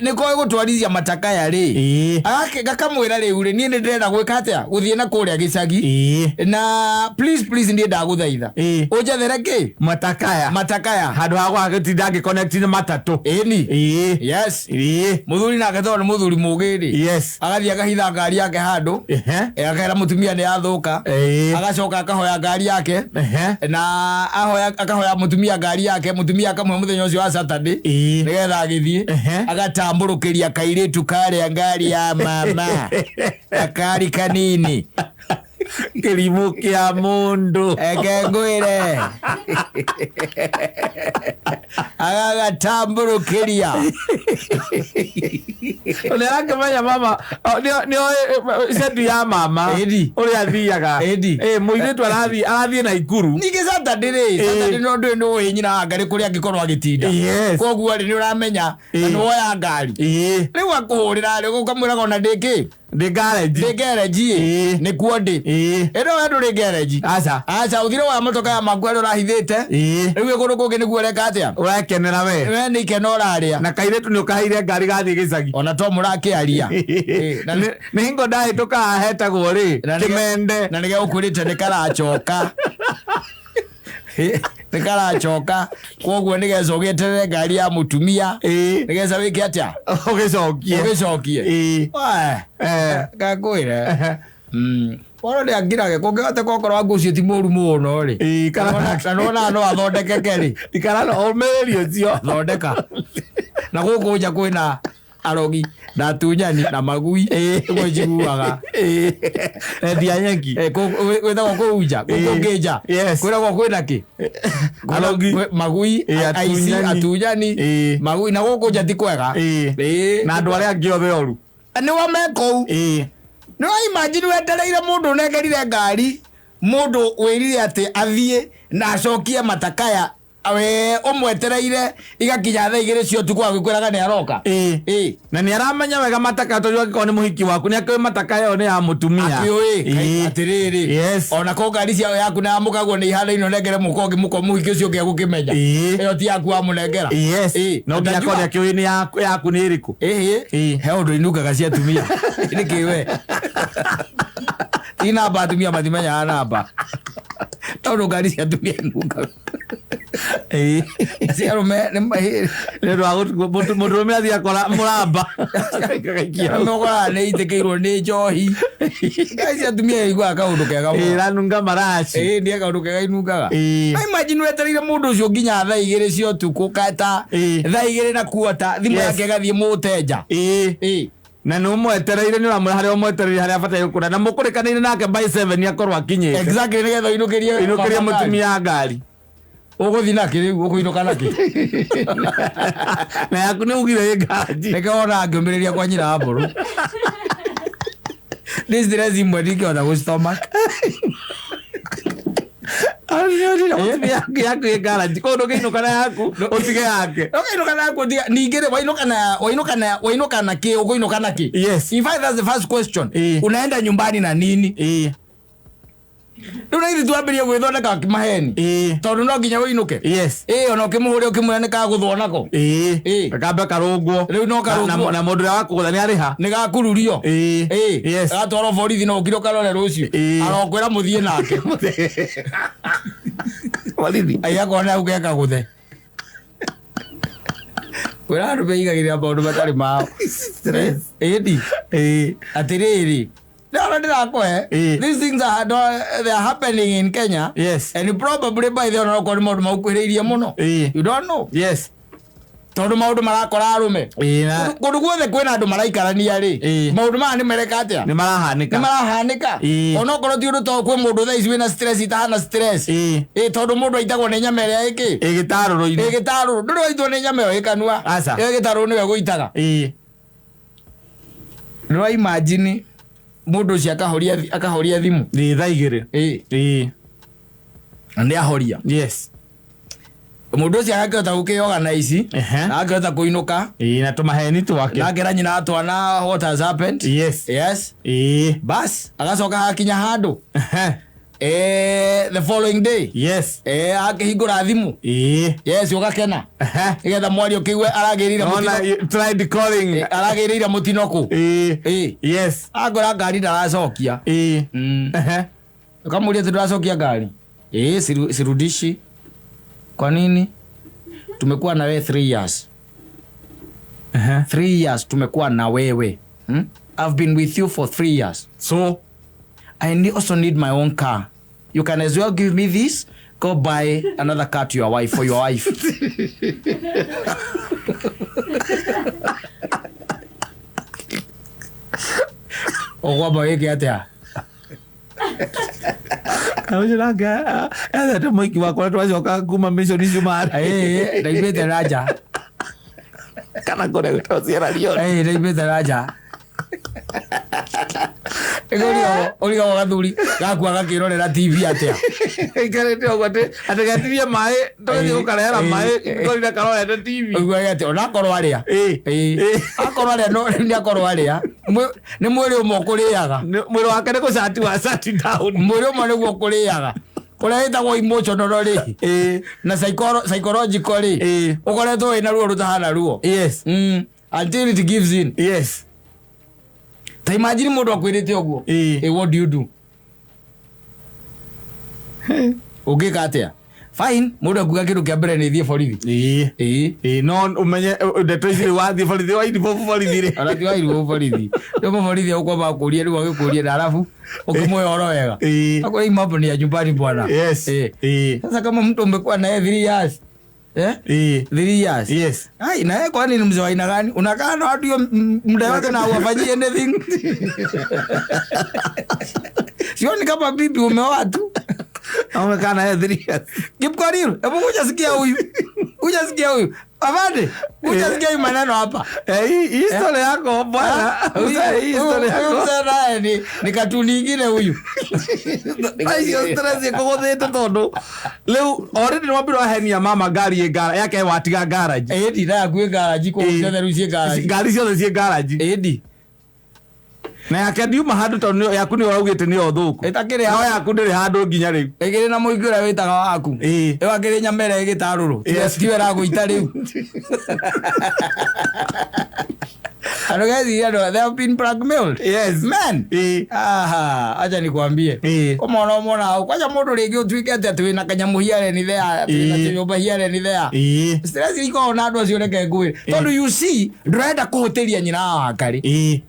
nĩkoĩ gũtwarithia matakaya rĩ. Ĩĩ. Gakamwĩra rĩu rĩ niĩ nĩ ndĩrenda gwĩka atĩa? Gũthiĩ na kũrĩa gĩcagi. Ĩĩ. Na please please niĩ ndagũthaitha. Ĩĩ. Ũnjethere kĩ? Matakaya. Matakaya. Handũ ha gwagĩtinda ngĩconnect na matatũ. Ĩni. Ĩĩ. Yes. Ĩĩ. Mũthuri nake tondũ nĩ mũthuri mũgĩ rĩ. Yes. Agathiĩ akahitha ngari yake handũ. Ehe. Akera mũtumia nĩ yathũka. Ĩĩ. Agacoka akahoya ngari yake. Ehe. Na akahoya mũtumia ngari yake, mũtumia akamũhe mũthenya ũcio wa Saturday. Ĩĩ. Nĩgetha agĩthiĩ. Ehe. Agatambũrũkĩria kairĩtu karĩa ngari ya mama. Gakari kanini. Kĩrimũ kĩa mũndũ. Eke ngwĩre. Agagatambũrũkĩria. Nĩ arakĩmenya mama nĩoĩ sendi ya mama Ĩni. ũrĩa athiaga. Ĩni. Ĩ, mũirĩtu arathiĩ Naikuru. Ningĩ Saturday rĩ, Saturday no ndũĩ nĩ ũĩ nyina wa ngari kũrĩa angĩkorwo agĩtinda. Yes. Koguo rĩ nĩ ũramenya na Ĩĩ. nĩ woya ngari. Ĩĩ. Rĩu akũhũrĩra rĩ ũkamwĩraga ona ndĩ kĩ? Ndĩ garage. Ndĩ garage ĩ. Ĩĩ. Nĩkuo ndĩ. Ĩĩ. Ĩno we ndũrĩ garage. Aca. Aca ũthire woya motoka ya maku harĩa ũrahithĩte. Ĩĩ. Rĩu wĩ kũndũ kũngĩ nĩguo ũreka atĩa? Ũrakenera we. We nĩ ikeno ũrarĩa. Na kairĩtu nĩ ũkaheire ngari gathiĩ gĩcagi. Ona to mũrakĩaria. Ĩĩ, na nĩ- Nĩ hingo ndahĩtũka haha hetagwo rĩ Na nĩ- kĩmende. Na nĩgegũkwĩrĩte nĩ karacoka. Nĩ karacoka koguo nĩgetha ũgĩeterere ngari ya mũtumia nĩgetha wĩke atĩa? Ũgĩcokie. Ũgĩcokie. Ĩĩ. Wee, ngakwĩre wona nĩ angirage kũngĩhoteka okorwo wangu ũcio ti mũru mũno rĩ. Ĩĩ, kana- Na nona no athondekeke rĩ. Ikara na ũmĩrĩrie ũcio. Thondeka na gũkũ nja kwĩna arogi na atunyani na magui nĩguo njiguaga. Ĩĩ. Endia nyeki. Eh, gwĩtagwo kũu nja gũkũ Ĩĩ. ngĩ nja. Yes. Kwĩragwo kwĩna kĩ? Arogi. Magui. Ĩĩ, aici. atunyani. Atunyani. Ĩĩ. Magui na gũkũ nja ti kwega. Ĩĩ. Ĩĩ. Na andũ arĩa angĩ othe oru. Nĩo me kũu. Ĩĩ. Nĩ wa imagine wetereire mũndũ ũnengerire ngari, mũndũ wĩrire atĩ athiĩ na acokie matakaya, we ũmwetereire igakinya thaa 2 cia ũtukũ agĩkwĩraga nĩ aroka. Ĩĩ. Ĩĩ. Na nĩ aramenya wega mataka tondũ angĩkorwo nĩ mũhiki waku nĩ akĩũĩ mataka ĩyo nĩ ya mũtumia. Akĩũĩ. Ĩĩ. Atĩrĩrĩ, Yes. ona ko ngari ciao yaku na ya mũkaguo nĩ ihanaine, ũnengere mũka ũngĩ, mũka mũhiki ũcio ũngĩ agũkĩmenya Ĩĩ. ĩyo ti yaku wamũnengera. Yes. Ĩĩ. No nginya akorwo nĩ akĩũĩ nĩ yaku nĩ ĩrĩkũ. Ĩhĩ. Ĩĩ. He ũndũ inungaga cia atumia nĩkĩ we ti namba, atumia matimenyaga namba tondũ ngari cia atumia inungaga. Ĩĩ. Cia arũme Nĩ ũndũ wa mũndũrũme athiĩ akora mũramba. Agaikia hau. arũme ũkoraga nĩ itĩkĩirwo nĩ njohi. Ngari cia atumia iguaga kaũndũ kega Ĩĩ, mũno. iranunga maraci. Ĩĩ, nĩ kaũndũ kega inungaga. Ĩĩ. Na imagine wetereire mũndũ ũcio nginya thaa 2 cia ũtukũ kata Ĩĩ. 2:15 thimũ Yes. yake ĩgathiĩ mũtenja. Ĩĩ. Ĩĩ. Na nĩ ũmwetereire, nĩ ũramwĩra harĩa ũmwetereire harĩa abataire gũkũra na mũkũrĩkanĩire nake by 7 akorwo akinyĩte. Exactly, nĩgetha ũinũkĩrie Inũkĩrie mama ngari. mũtumia ngari. Ũgũthiĩ nakĩ rĩu? Ũkũinũka nakĩ? Na yaku nĩ ugire ĩ ngaji. Reke wona ngĩũmĩrĩria kwa nyina wa mbũrũ nĩ stress imwe ndingĩhota gũ stomach. Mũtumia yaku ĩ ngaraji koguo ndũngĩinũka na yaku ũtige yake. Ũkainũka na yaku ningĩ rĩ, wainũka na kĩ? Ũkũinũka na kĩ? Yes. In fact, that's the first question. Ĩĩ. Unaenda nyumbani na nini? Ĩĩ. Rĩu na ithuĩ twambĩrĩrie gwĩthondeka maheni Ĩĩ. tondũ no nginya ũinũke. Yes. Ĩĩ, ona ũkĩmũhũrĩa ũkĩmwĩra nĩ kagũthwo nako. Ĩĩ. Ĩĩ. Kambe karũngwo. Rĩu no karũngwo. Na mũndũ ũrĩa wakũgũtha nĩ arĩha. Nĩ gakururio. Ĩĩ. Ĩĩ. Yes. Agatwarwo borithi no ũkire ũkarore rũciũ. Ĩĩ. Arokwĩra mũthiĩ nake. Borithi. Aiakona hau gekagũthe kwĩra andũ meigagĩrĩra maũndũ matarĩ mao. Stress. Ĩni. Ĩĩ. Atĩrĩrĩ, ndona ndĩrakũhe Ĩĩ. these things are, they are happening in Kenya. Yes. And probably by the ona okorwo nĩ maũndũ maũkuhĩrĩirie mũno. Ĩĩ. You don't know. Yes. Tondũ maũndũ marakora arũme. Ĩĩ na Kũndũ guothe kwĩna andũ maraikarania rĩ, Ĩĩ. maũndũ maya nĩ mereka atĩa? nĩ marahanĩka. Nĩ marahanĩka. Ĩĩ. Onokorwo ti ũndũ to kwĩ mũndũ thaa ici wĩna stress itahana stress. Ĩĩ. Ĩĩ, tondũ mũndũ aitagwo nĩ nyama ĩrĩa ĩkĩ Ĩgĩtarũrũ-inĩ. ĩgĩtarũrũ, ndũrĩ waitwo nĩ nyama ĩyo ĩkanua. Aca. Ĩyo ĩgĩtarũrũ nĩwe gũitaga. Ĩĩ. Nĩ wa imagine mũndũ ũcio akahoria thimũ. Ĩĩ, thaa 2. Ĩĩ. Ĩĩ. Na nĩ ahoria. Yes. Mũndũ ũcio agakĩhota gũkĩorganize Ehe. na akĩhota kũinũka. Ĩĩ, na tũmaheni twake. Na akĩra nyina atwana what has happened. Yes. Yes. Ĩĩ. Bas agacoka hakinya handũ. Ehe. The following day. Yes. Akĩhingũra thimũ. Ĩĩ. Yes, ũgakena Ehe. nĩgetha mwario kĩigue aragĩrĩire Ona mũtino. you tried calling. Aragĩrĩire mũtino kũ. Ĩĩ. Ĩĩ. Yes. Angora ngari ndaracokia. Ĩĩ. Ehe. Ukamũria atĩ ndũracokia ngari. Ĩĩ, sirudishi. Kwa nini? Tumekuwa na wewe 3 years. Ehe. 3 years tumekuwa na wewe. I've been with you for 3 years. So I also need my own car. You can as well give me this. Go buy another car to your wife for your wife. Ũkwamba wĩke atĩa? Ũcio nake ethete mũhiki wakwa twacoka kuma mission cumarĩ. Ĩĩ, ndaimĩte na nja. Kana kũrĩa gwĩtagwo Sierra Leone. Ĩĩ, ndaimĩte na nja. Ũrigagwo gathuri gakua gakĩrorera TV atĩa? Aikarĩte ũguo atĩ getirie maĩ tũgĩthiĩ gũkarehera maĩ korire karorete TV. Ũiguaga atĩ onakorwo arĩa. Ĩĩ. Ĩĩ. Ĩĩ. Akorwo arĩa no rĩu nĩ akorwo arĩa. Nĩ mwĩrĩ ũmwe ũkũrĩaga. Mwĩrĩ wake nĩ gũcati wa cati down. Mwĩrĩ ũmwe nĩguo ũkũrĩaga. Ũrĩa wĩtagwo emotional rĩ. Ĩĩ. Na psychological rĩ. Ĩĩ. Ũkoretwo wĩna ruo rũtahana ruo. Yes. Until it gives in. Yes. Ta imagine mũndũ akwĩrĩte ũguo. Ĩĩ. What do you do? Ũngĩka atĩa? Fine, mũndũ akuga kĩndũ kĩa mbere nĩ thiĩ borithi. Ĩĩ. Ĩĩ. Ĩĩ, no ũmenye ndeto ici rĩu wathiĩ borithi wainibũbu borithi rĩ. Ona ti wairwo borithi. Rĩu mũborithi agũkwamba akũrie rĩu agĩkũrie na arabu ũkĩmũhe ũhoro wega. Ĩĩ. Akwĩra hii mambo ni ya nyumbani bwana. Yes. Ĩĩ. Ĩĩ. Sasa kama mtu umekuwa naye 3 years. Eh? Ĩĩ. 3 years. Yes. Ai, na yeye kwani ni mzee wa aina gani? Unakaa na watu hiyo muda yote na huwafanyii anything. Sioni kama bibi umeoa tu. Umekaa naye 3 years. Kipkorir, hebu kuja sikia huyu. Kuja sikia huyu. Afande, kuja sikia huyu maneno hapa. Eh, hii story yako bwana. Huyu- Hii story huyu yako. mzee naye ni katuni ingine huyu. Aicio stress ĩkũgũthĩte tondũ rĩu already nĩwambire wahenia mama ngari ĩ yake watiga garage. Ĩndi na yaku ĩ garage kũu Ĩĩ. ciothe rĩu ciĩ garage. Ngari ciothe ciĩ garage. Ĩndi. Na yake ndiuma handũ tondũ yaku nĩyo ũraugĩte nĩyo thũku. Ĩtakĩrĩ No yaku ndĩrĩ handũ nginya rĩu. Ĩkĩrĩ na mũingĩ ũrĩa wĩtaga waku. Ĩĩ. Ĩyo akĩrĩ nyama ĩrĩa ĩgĩtarũrũ. Yes. Tiwe ĩragũita rĩu. Andũ geciria andũ they have been blackmailed. Yes. Men. Ĩĩ. Aha, acha nikwambie. Ĩĩ. Ũmona ũmona hau. Kwanja mũndũ rĩngĩ ũtuĩke atĩ atĩ wĩna kanyamũ here ni there, wĩna Ĩĩ. kĩnyũmba here ni there. Ĩĩ. Stress ikoragwo na andũ acio reke ngwĩre. Tondũ you see, ndũrenda kũhũtĩria nyina wa Wangarĩ. Ĩĩ.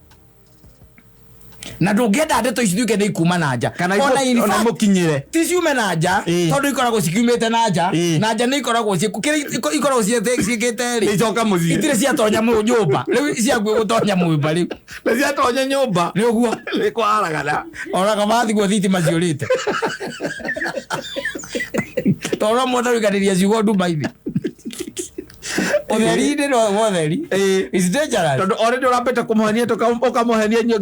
Na ndũngĩenda ndeto ici ituĩke nĩ ikuma na nja. Kana Ona in ona fact, imũkinyĩre. ti ciume na nja Ĩĩ. tondũ ikoragwo cikiumĩte na nja Ĩĩ. na nja nĩ ikoragwo kĩrĩa ikoragwo ciĩkĩte rĩ Nĩicoka mũciĩ. itirĩ ciatonya nyũmba rĩu ciakuĩ gũtonya nyũmba rĩu Na ciatonya nyũmba. nĩ ũguo Nĩ kwaragana. ona kaba thiguo thitima ciũrĩte tondũ no mũthe ũiganĩria ciugo nduma-inĩ ũtheri-inĩ no wotheri Ĩĩ. It's dangerous. Tondũ already ũrambĩte kũmũhenia ũkamũhenia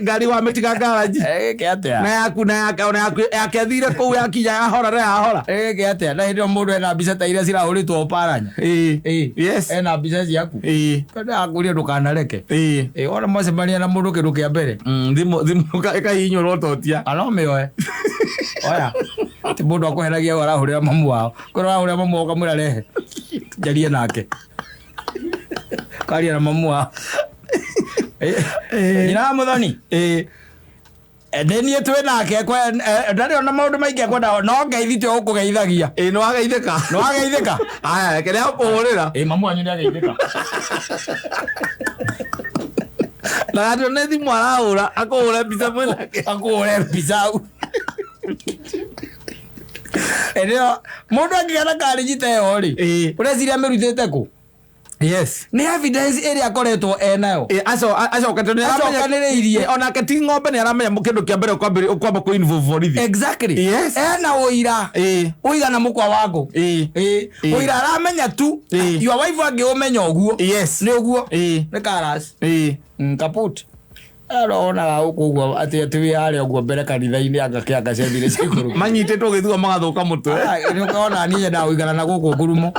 ngari wamĩtiga garage. Ĩgĩke atĩa Na yaku na yake ona yaku yake athire kũu yakinya yahora na yahora. Ĩgĩke atĩa na hĩndĩ ĩyo mũndũ ena mbica ta iria cirahũrĩtwo Oparanya. Ĩĩ. Ĩĩ. Yes. Ena mbica ciaku Ĩĩ. ndakũria ndũkanareke Ĩĩ. Ĩĩ, wona mwacemania na mũndũ kĩndũ kĩa mbere Thimũ ĩkahihinywo totia. ana ũmĩoe oya ti mũndũ akũheragia ũguo arahũrĩra mamu wao kwĩra ũrahũrĩra mamu wao ũkamwĩra rehe njarie nake karia na mamu wao Ĩĩ, nyina wa mũthoni Ĩĩ. Nĩ niĩ twĩ nake ndarĩ ona maũndũ maingĩ ekwenda no ngeithi tio ũkũgeithagia Ĩĩ nĩ wageithĩka. nĩ wageithĩka Aya reke nĩakũhũrĩra. Ĩĩ, mamu wanyu nĩ ageithĩka Na gatio nĩ thimũ arahũra akũhũre mbica mwĩnake. akũhũre mbica hau ĩrĩo mũndũ angĩgĩa na karĩnji ta ĩyo rĩ Ĩĩ. ũreciria amĩrutĩte kũ Yes. nĩ evidence ĩrĩa akoretwo enayo Ĩĩ, acokete nĩ aramenya- Acokanĩrĩirie. Onake ti ng'ombe nĩ aramenya kĩndũ kĩa mbere ũkwamba kũ involve borithi. Exactly. Yes. Ena ũira Ĩĩ. ũira na mũkwa wa ngũ Ĩĩ. Ĩĩ. Ĩĩ. Ũira aramenya tu Ĩĩ. your wife angĩũmenya ũguo Yes. nĩ ũguo Ĩĩ. nĩ karas Ĩĩ. Kaput aronaga gũkũ ũguo atĩ atĩ wĩ harĩa ũguo mbere kanitha-inĩ anga kĩanga ciathire ciikũrũkire. Manyitĩtwo gĩthua magathũka mũtwe. Nĩũkona niĩ nyendaga gũikara na gũkũ ngurumo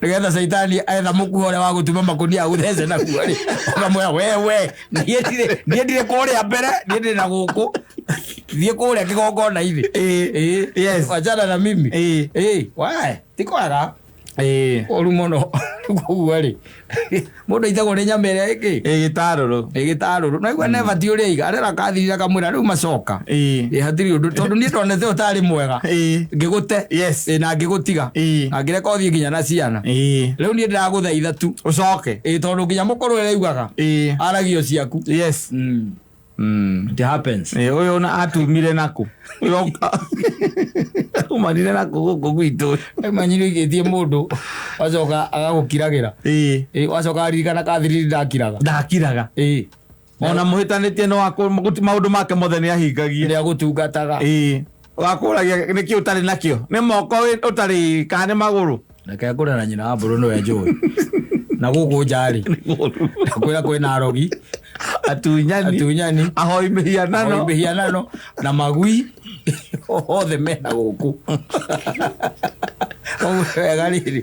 nĩgetha caitani etha mũkuo ũrĩa wa gũtuma makũnia agũthece naguo rĩ ũkamwĩra wewe niĩ ndirĩ kũrĩa mbere niĩ ndĩ na gũkũ thiĩ kũrĩa kĩgongona-inĩ Ĩĩ. Ĩĩ. Yes. wachana na mimi Ĩĩ. Ĩĩ. Wae, ti kwega Ĩĩ. ũru mũno koguo rĩ mũndũ aitagwo nĩ nyama ĩrĩa ĩngĩ Ĩĩ gĩtarũrũ. ĩgĩtarũrũ naigua neva ti ũrĩa aiga arera kathirira kamwĩra rĩu macoka Ĩĩ. Ĩ, hatirĩ ũndũ tondũ niĩ ndonete ũtarĩ mwega Ĩĩ. ngĩgũte Yes. Ĩ, na ngĩgũtiga Ĩĩ. na ngĩreka ũthiĩ nginya na ciana Ĩĩ. rĩu niĩ ndĩragũthaitha tu Ũcoke. Ĩ, tondũ nginya mũkũrũ ũrĩa aigaga Ĩĩ. aragio ciaku Yes. It happens. Ĩĩ, ũyũ ona atumire nakũ Ũyũ umanire nakũ gũkũ gwitũ. Manyiri ũikĩtie mũndũ wacoka agagũkiragĩra Ĩĩ. Ĩ, wacoka aririkana kathiriri ndakiraga Ndakiraga. Ĩ, Ona mũhĩtanĩtie no maũndũ make mothe nĩ ahingagia. nĩ agũtungataga Ĩĩ. Wakũragia nĩkĩ ũtarĩ nakĩo? Nĩ moko ũtarĩ kana nĩ magũrũ? Reke ngũre na nyina wa mbũrũ nĩwe njũĩ na gũkũ nja rĩ kwĩra kwĩna arogi Atunyani. atunyani Ahoi mĩhianano. ahoi mĩhianano na magui othe mena gũkũ Koguo wega rĩrĩ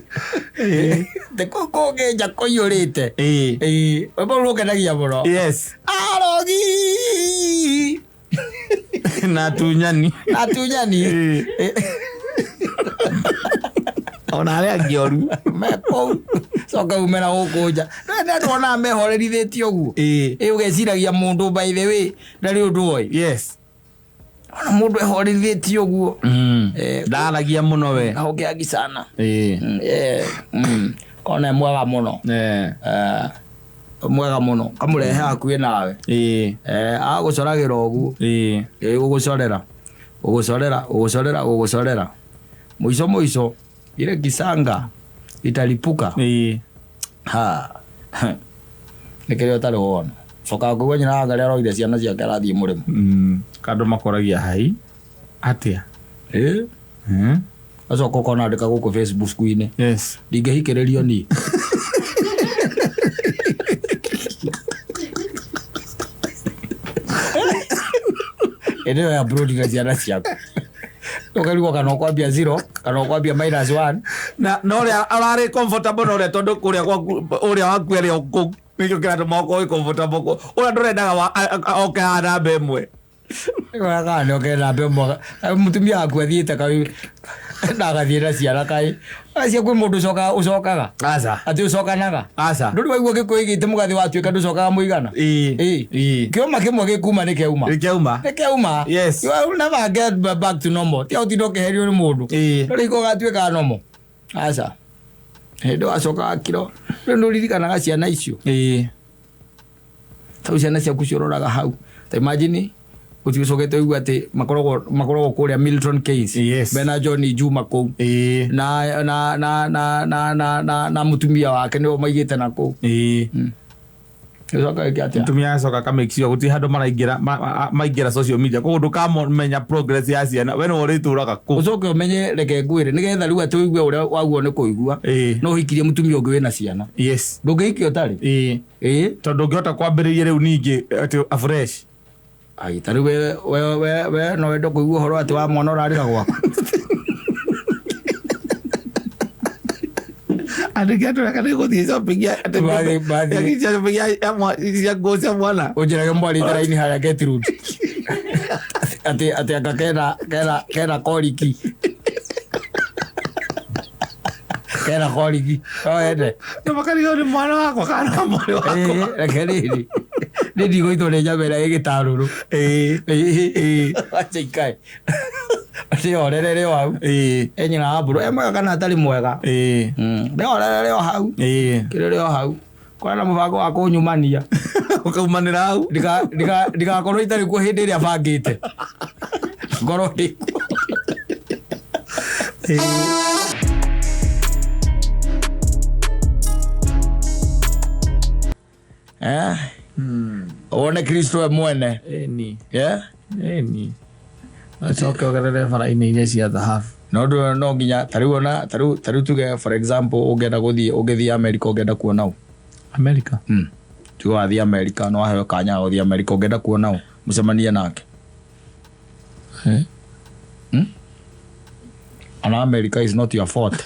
te kũu kũngĩ nja kũiyũrĩte Ĩĩ. Ĩĩ, rwĩmbo rũu rũkenagia mũno Yes. arogi Na atunyani. na atunyani Ĩĩ. Ona arĩa angĩ oru. me kũu coka ume na gũkũ nja nĩ andũ onaga mehorerithĩtie ũguo Ĩĩ. Ĩ, ũgeciragia mũndũ by the way ndarĩ ũndũ oĩ Yes. Ona mũndũ ehorithĩtie ũguo. Ndaragia mũno we. Ahongeagi sana. Ĩĩ. Kona e mwega mũno. Eh. Mwega mũno kamũrehe hakuhĩ nawe. Ĩĩ. Agũcoragĩra ũguo. Ĩĩ. Gũgũcorera gũgũcorera gũgũcorera gũgũcorera mũico mũico ile kisanga italipuka. Ĩĩ. Ha nĩ kĩrĩa ũtarĩ wona cokaga kũigua nyina wa aroire ciana ciake arathiĩ mũrĩmo. Kandũ makoragia hai atĩa. Ĩĩ. Acoka ũkona andĩka gũkũ Facebook-inĩ. Yes. Ndingĩhikĩrĩrio niĩ. Ĩndĩ ĩyo ya upload na ciana ciaku ũkarigwo kana ũkwambia zero kana ũkwambia minus one. Na na ũrĩa ararĩ comfortable na ũrĩa tondũ kũrĩa gwaku ũrĩa waku arĩ o kũu nĩkĩo kĩratũma ũkorwo wĩ comfortable kũ ũrĩa ndũrendaga oke haha namba ĩmwe. Kana nĩ oke namba ĩmwe mũtumia waku athiĩte kaĩ na agathiĩ na ciana kaĩ acio kwĩ mũndũ ũcokaga. Aca. Atĩ ũcokanaga. Aca. Ndũrĩ waigua gĩkũyũ gĩte mũgathĩ watuĩka ndũcokaga mũigana. Ĩĩ. Ĩĩ. Ĩĩ. Kĩoma kĩmwe gĩkuma nĩ kĩauma. Nĩ kĩauma. Nĩ kĩauma. Yes. You will never get back to normal. Tia ũtinda ũkĩherio nĩ mũndũ. Ĩĩ. Ndũrĩ hingo ũgatuĩka normal. Aca. Hĩndĩ wacokaga kiro. Rĩu nĩ ũririkanaga ciana icio. Ĩĩ. Tau ciana ciaku ciũrũraga hau. Ta imagine ũtigĩcokete ũigua atĩ makoragwo kũrĩa Milton Keynes. Yes. Mena John Juma kũu. Ĩĩ. Na na na na na na na na mũtumia wake nĩo maigĩte na kũu. Ĩĩ. Ũcoka wĩke atĩa? Mũtumia acoka aka make sure gũtirĩ handũ maraingĩra maingĩra social media koguo ndũkamenya progress ya ciana we nĩwe ũrĩtũraga kũu. Ũcoke ũmenye reke ngwĩre nĩgetha rĩu atĩ ũigue ũrĩa waguo nĩ kũigua. Ĩĩ. No ũhikirie mũtumia ũngĩ wĩna ciana. Yes. Ndũngĩhikia ũtarĩ. Ĩĩ. Ĩĩ. Tondũ ũngĩhota kwambĩrĩria rĩu ningĩ atĩ afresh. Ai, ta rĩu we no wende kũigua ũhoro atĩ wa mwana ũrarĩra gwaku. Andĩke andũ reka nĩgũthiĩ shopping ya atĩ Bathiĩ. ya shopping ya nguo cia mwana. Ũnjĩrage mwarĩte raini harĩa Gertrude. Atĩ anga kena koriki. Kena koriki. No wende. Na makarigwo nĩ mwana wakwa kana mwarĩ wakwa. Ĩĩ, reke rĩrĩ. Nĩ ndigũitwo nĩ nyama ĩrĩa ĩ gĩtarũrũ. Ĩĩ. Ĩĩ. Acha ikae. Rĩorere o hau. Ĩĩ. E nyina wa mbũrũ e mwega kana atarĩ mwega. Ĩĩ. Rĩorere o hau. Ĩĩ. Kĩrĩrĩ o hau. Kora na mũbango wa kũnyumania. Ũkaumanĩra hau. Ndigakorwo itarĩ kuo hĩndĩ ĩrĩa bangĩte. Ngorwo ndĩ kuo. Ĩĩ. Eh? Wone Kristo we mwene. Ĩni. Yeah? Ĩni. Ũcoke ũgerere bara-inĩ iria cia thahabu. No ndũ no nginya ta rĩu ona ta rĩu tuge for example ũngĩenda gũthiĩ ũngĩthiĩ America ũngĩenda kuona ũ. America. Tuge wathiĩ America no waheo kanya ga gũthiĩ America ũngĩenda kuona ũ mũcemanie nake. Eh? Ana America is not your fault.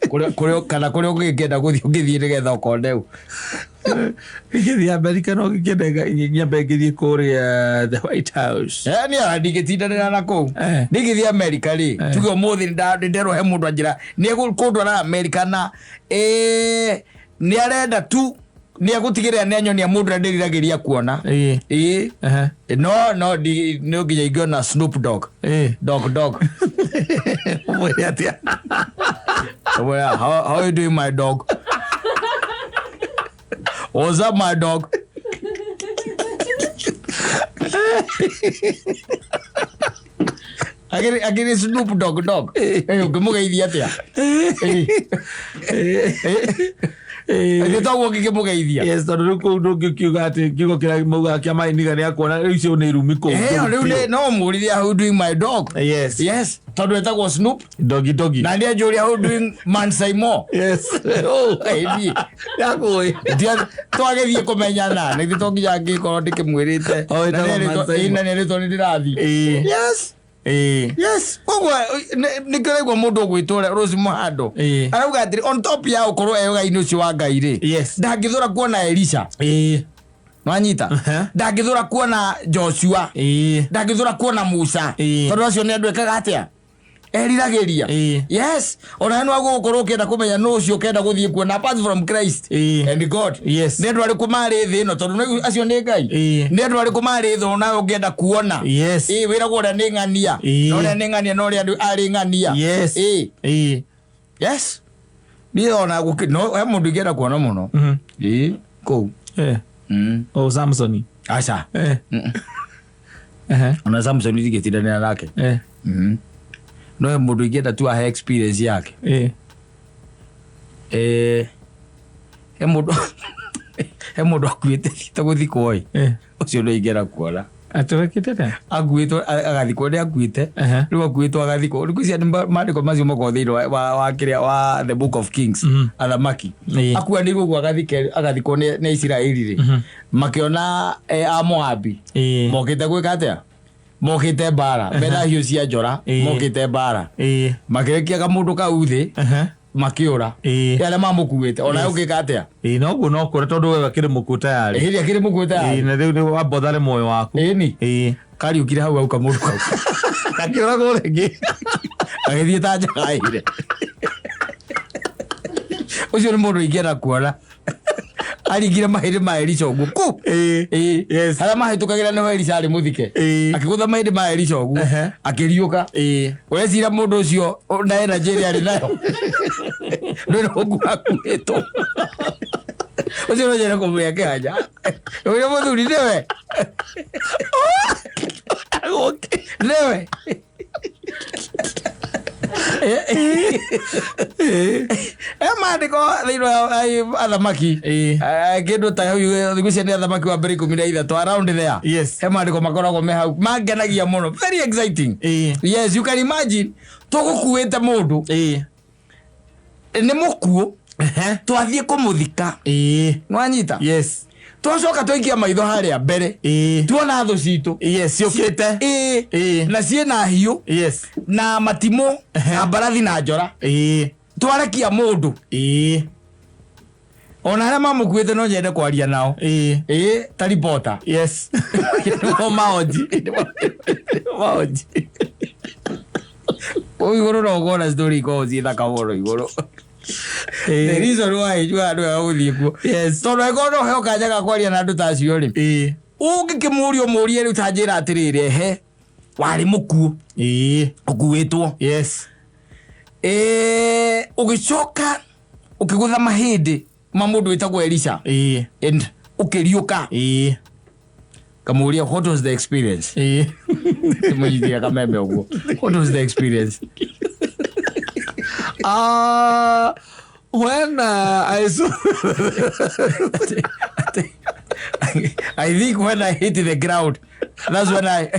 Kũrĩa kana kũrĩa ũngĩenda gũthiĩ ũngĩthiĩ nĩgetha ũkone ũ. Ingĩthiĩ America no ngĩkĩende nyambe ngĩthiĩ kũrĩa the White House. Niĩ ona ndingĩtindanĩra na kũu. Eh. Ndingĩthiĩ America rĩ, tuge ũmũthĩ nĩnderwo he mũndũ anjĩra nĩekũndwara America na nĩ arenda tu nĩ egũtigĩrĩra nĩ anyonia mũndũ ũrĩa ndĩriragĩria kuona. Ĩĩ. Ĩĩ. Ehe. No no no nginya ingĩona Snoop Dogg. Ĩĩ. Dog dog. Ũmwĩre atĩa? Well, how you doing my dog? What's up my dog? Akĩrĩ Snoop Dogg dog. Ũngĩmũgeithia atĩa? Ĩĩ toguo ũngĩkĩmũgeithia. Yes, tondũ rĩu kũu ndũngĩkiuga atĩ kiugo kĩrĩa maugaga kĩa mainiga nĩ akuona rĩu icio nĩ irumi kũu. Rĩu no ũmũrithie how you doing my dog. Yes. Yes, tondũ etagwo Snoop Dogi dogi. na nĩ anjũria how you doing man Saimo. Yes. Oh. Ĩĩ. Yakũĩ. Twagĩthiĩ kũmenyana nĩgĩ to nginya ngĩkorwo ndĩkĩmwĩrĩte Oh, ĩtagwo Man Saimo. na nĩerĩtwo nĩ ndĩrathiĩ. Ĩĩ. Yes. Ĩĩ. Yes, koguo nĩkĩraigua mũndũ ũgwĩtwo Rose Muhando Ĩĩ. arauga atĩrĩ on top ya ũkorwo eyoga-inĩ ũcio wa Ngai rĩ, Yes. ndangĩthũra kuona Elisha. Ĩĩ. Nwanyita ndangĩthũra kuona Joshua. Ĩĩ. Ndangĩthũra kuona Musa. Ĩĩ. Tondũ acio nĩ andũ ekaga atĩa Eriragĩria. Ĩĩ. Yes, ona nĩ wagũgũkorwo ũkĩenda kũmenya nũ ũcio ũkenda gũthiĩ kuona apart from Christ Ĩĩ. and God. Yes. Nĩ andũ arĩkũ marĩ thĩ ĩno, tondũ acio nĩ Ngai? Ĩĩ. Nĩ andũ arĩkũ marĩ thĩ nawe ũngĩenda kuona? Yes. Ĩĩ, wĩragwo ũrĩa nĩ ng'ania. Ĩĩ. Na ũrĩa nĩ ng'ania na ũrĩa arĩ ng'ania. Yes. Ĩĩ. Ĩĩ. Yes, niĩ ona no he mũndũ ingĩenda kuona mũno. Ĩĩ, kũu. Eh. O Samson. Aca. Eh. Ehe. Ona Samson ndingĩtindanĩra nake. Eh. No he mũndũ ingĩenda tu ahe experience yake. Eh. Eh, he mũndũ akuĩte ta gũthikwo ĩ. Eh. Ũcio nĩ ingĩenda kuona. Atwekete ta. Akuĩtwo agathikwo, nĩ akuĩte. Ehe. Rĩu akuĩtwo agathikwo. Rĩu cia maandĩko macio makoragwo thĩinĩ wa kĩrĩa wa the Book of Kings, athamaki. Akuanĩirwo ũguo agathikwo nĩ Isiraeli rĩ, makĩona Amoabi mokĩte gwĩka atĩa, mokĩte mbara mena hiũ cia njora. Mokĩte mbara. Makĩrekia kamũndũ kau thĩ. Makĩũra. Arĩa mamũkuĩte ona ũngĩka atĩa? Ĩĩ, noguo no kũra tondũ we akĩrĩ mũkuũ tayarĩ. Hĩndĩ akĩrĩ mũkuũ tayarĩ. Ĩĩ, na rĩu nĩ wambothare muoyo waku. Ĩni. Kariũkire hau hau kamũndũ kau. Gakĩũragwo rĩngĩ. Agĩthiĩ ta njagaĩre. Ũcio nĩ mũndũ ingĩenda kuona aringire mahĩndĩ ma Elisha ũguo ku. Ĩĩ. Harĩa mahĩtũkagĩra nĩho Elisha arĩ mũthike. Akĩgũtha mahĩndĩ ma Elisha ũguo. Akĩriũka. Ũreciria mũndũ ũcio na energy ĩrĩa arĩ nayo ndũrĩ ũguo akuĩtwo ũcio, no nyende kũmũrĩa kĩhanya ũrĩa mũthuri nĩwe nĩwe. E maandĩko thĩinĩ wa athamaki. Kĩndũ ta hau thikũ cia nĩ Athamaki wa Mbere 13, around there. He maandĩko makoragwo me hau mangenagia mũno, very exciting. Yes, you can imagine tũgũkuĩte mũndũ nĩ mũkuũ, twathiĩ kũmũthika. Nĩwanyita? Yes. Twacoka twaikia maitho harĩa mbere, tuona thũ citũ. Yes, ciũkĩte. Na ciĩna hiũ na matimũ na mbarathi na njora. Twarekia mũndũ. Ona arĩa mamũkuĩte no nyende kwaria nao. Ĩĩ, ta ripota. Yes. Nĩmo maoji. Maoji. Kũu igũrũ no ũkona story ikoragwo ciĩ thaka mũno igũrũ. The reason why njugaga ndwega gũthiĩ kuo, tondũ angĩkorwo no heo kanya ga kwaria na andũ ta acio rĩ, ũngĩkĩmũria ũmũrie rĩu ta njĩra atĩrĩrĩ, ehe, warĩ mũkuũ, ũkuĩtwo, ũgĩcoka ũkĩgũtha mahĩndĩ ma mũndũ wĩtagwo Elisha and ũkĩriũka. Kamũria, what was the experience? Mũnyitire kameme ũguo, what was the experience? When I saw I think when I hit the ground, that's when I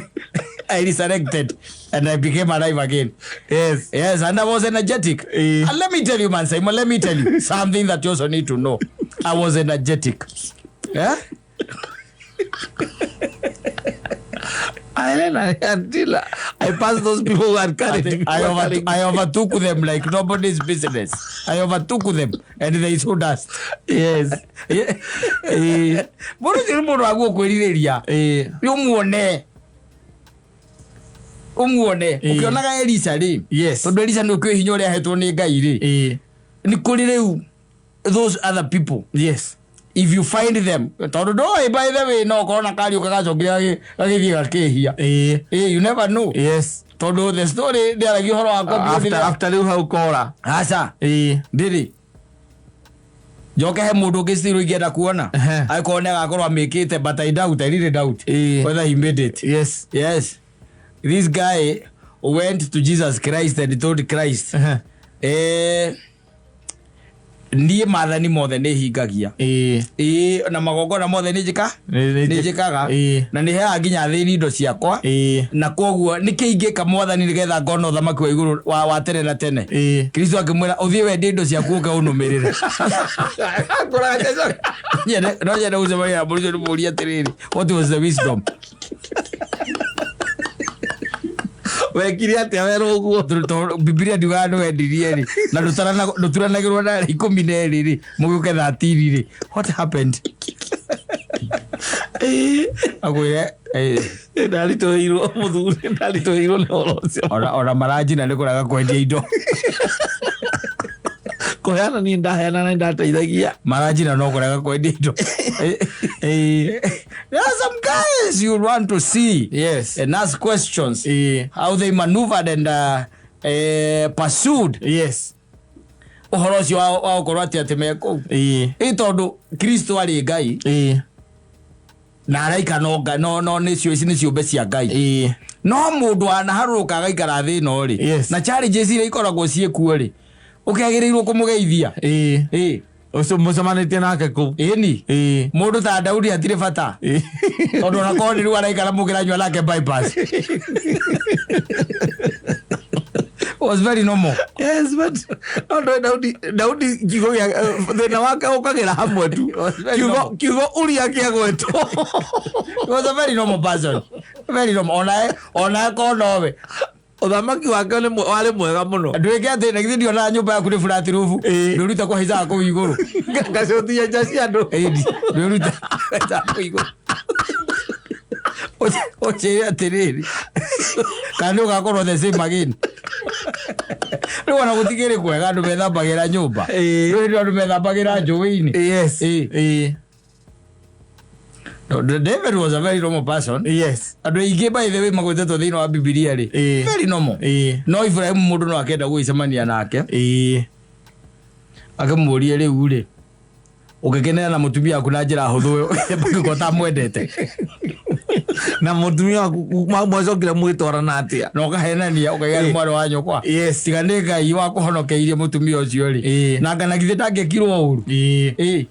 resurrected and I became alive again. Yes, and I was energetic. And let me tell you, man, Simon, let me tell you something that you also need to know. I was energetic. Yeah? I then until I passed those people who had carried me. I overtook them like nobody's business. I overtook them and they saw dust. Mũndũ ũcio nĩ mũndũ wa gũkwĩrirĩria. Ũmuone. Ũmuone. Ũkĩonaga Elisha rĩ. Tondũ Elisha nĩ ũkĩũĩ hinya ũrĩa ahetwo nĩ Ngai rĩ. Nĩ kũrĩ rĩu those other people, if you find them, tondũ ndoĩ, by the way, no ũkorwo na kariũka gacokire gagĩthiĩ gakĩhia. You never know. Tondũ the story ndĩaragia ũhoro wa After rĩu hau kora. Aca. Ndĩrĩ njoke he mũndũ ũngĩ still ingĩenda kuona, angĩkorwo nĩ agakorwo amĩkĩte, but I doubt, I really doubt whether he made it. Yes, this guy went to Jesus Christ and told Christ, niĩ maathani mothe nĩ hingagia. Ĩĩ, na magongona mothe nĩ njĩka nĩ njĩkaga, na nĩ heaga nginya athĩni indo ciakwa, na koguo nĩ kĩ ingĩka, Mwathani, nĩgetha ngona ũthamaki wa igũrũ wa tene na tene? Kristo akĩmwĩra, ũthiĩ wendie indo ciaku ũke ũnũmĩrĩre. No nyende gũcemania na mũndũ ũcio ndĩmũrie atĩrĩrĩ, what was the wisdom? Wekire atĩa werwo ũguo? Tondũ Bibilia ndiugaga nĩ wendirie rĩ, na ndũturanagĩrwo na arĩa 12 rĩ, mũgĩũke 13 rĩ, what happened? Akwĩre Ndaritũhĩirwo mũthuri, ndaritũhĩirwo nĩ ũhoro ũcio. Ona maranjina nĩ kũraga kwendia indo. Kũheana niĩ ndaheana na nĩndateithagia. Maranjina no kũrega kwendia indo. There are some guys you want to see Yes. and ask questions Ĩĩ. how they maneuvered and pursued Yes. ũhoro ũcio wa gũkorwo atĩ me kũu. Ĩĩ. Ĩ tondũ Kristo arĩ Ngai Ĩĩ. na araika no Ngai, no nĩcio ici nĩ ciũmbe cia Ngai. Ĩĩ. No mũndũ anaharũrũka agaikara thĩ ĩno rĩ, Yes. na challenges iria ikoragwo ciĩkuo rĩ, ũkĩagĩrĩirwo kũmũgeithia. Ĩĩ. Ĩ. Ũcio mũcemanĩtie nake kũu. Ĩni. Ĩĩ. Mũndũ ta Daudi hatirĩ bata. Ĩĩ. Tondũ ona korwo nĩ rĩu araikara mũkĩranyua nake bypass. Was very normal. Yes, but no ndũĩ Daudi kiugo gĩa thĩna wake ũkagĩra hamwe tu. Was very Kiugo normal. kiugo Uria kĩagwetwo. He was a very normal person. Very normal. Ona korwo nowe. Ũthamaki wake nĩ warĩ mwega mũno. Ndwĩke atĩ na githĩ ndionaga nyũmba yaku nĩ flat roof. Ĩĩ. Ndwĩruta kũhaicaga kũu igũrũ. Ngacotia nja cia andũ. Ĩni, ndwĩruta kũhaicaga kũu igũrũ. Ũnjĩre atĩrĩrĩ, kana nĩ ũgakorwo the same again. Rĩu ona gũtikĩrĩ kwega andũ methambagĩra nyũmba. Ĩĩ. Rĩu andũ methambagĩra njũĩ-inĩ. Yes. Ĩĩ. Ĩĩ. No, David was a very normal person. Yes. Andũ aingĩ by the way magwetetwo thĩinĩ wa Bibilia rĩ, Ĩĩ. very normal. Ĩĩ. No Ibrahimu mũndũ no akenda gũgĩcemania nake Ĩĩ. akĩmũrie rĩu rĩ, ũngĩkenera na mũtumia waku na njĩra hũthũ ũngĩkorwo ũtamwendete Na mũtumia waku mwacokire mwĩtwarana atĩa? Na ũkahenania ũkaiga nĩ Ĩĩ. mwarĩ wa nyũkwa. Yes. Tiga nĩ Ngai wakũhonokeirie mũtumia ũcio rĩ, Ĩĩ. na ngana githĩ ndangĩkirwo ũru. Ĩĩ. Ĩĩ.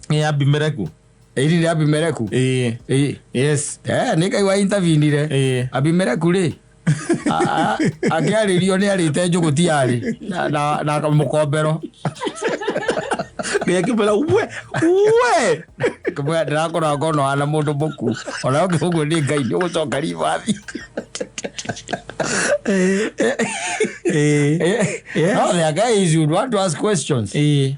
Nĩ Abimeleku. Ĩĩ nĩ Abimeleku. Ĩĩ. Ĩĩ. Yes. Nĩ Ngai wa intervenire. Ĩĩ. Abimeleku rĩ, akĩarĩrio nĩ arĩte njũgũ ti arĩ na mũkombero. Ngai akĩmwĩra we we. Kĩmwĩra ndĩrakora ngono hana mũndũ mũku ona ũngĩ ũguo nĩ Ngai nĩ ũgũcoka ribathi. Ĩĩ. Yes. No, there are guys you want to ask questions. Ĩĩ.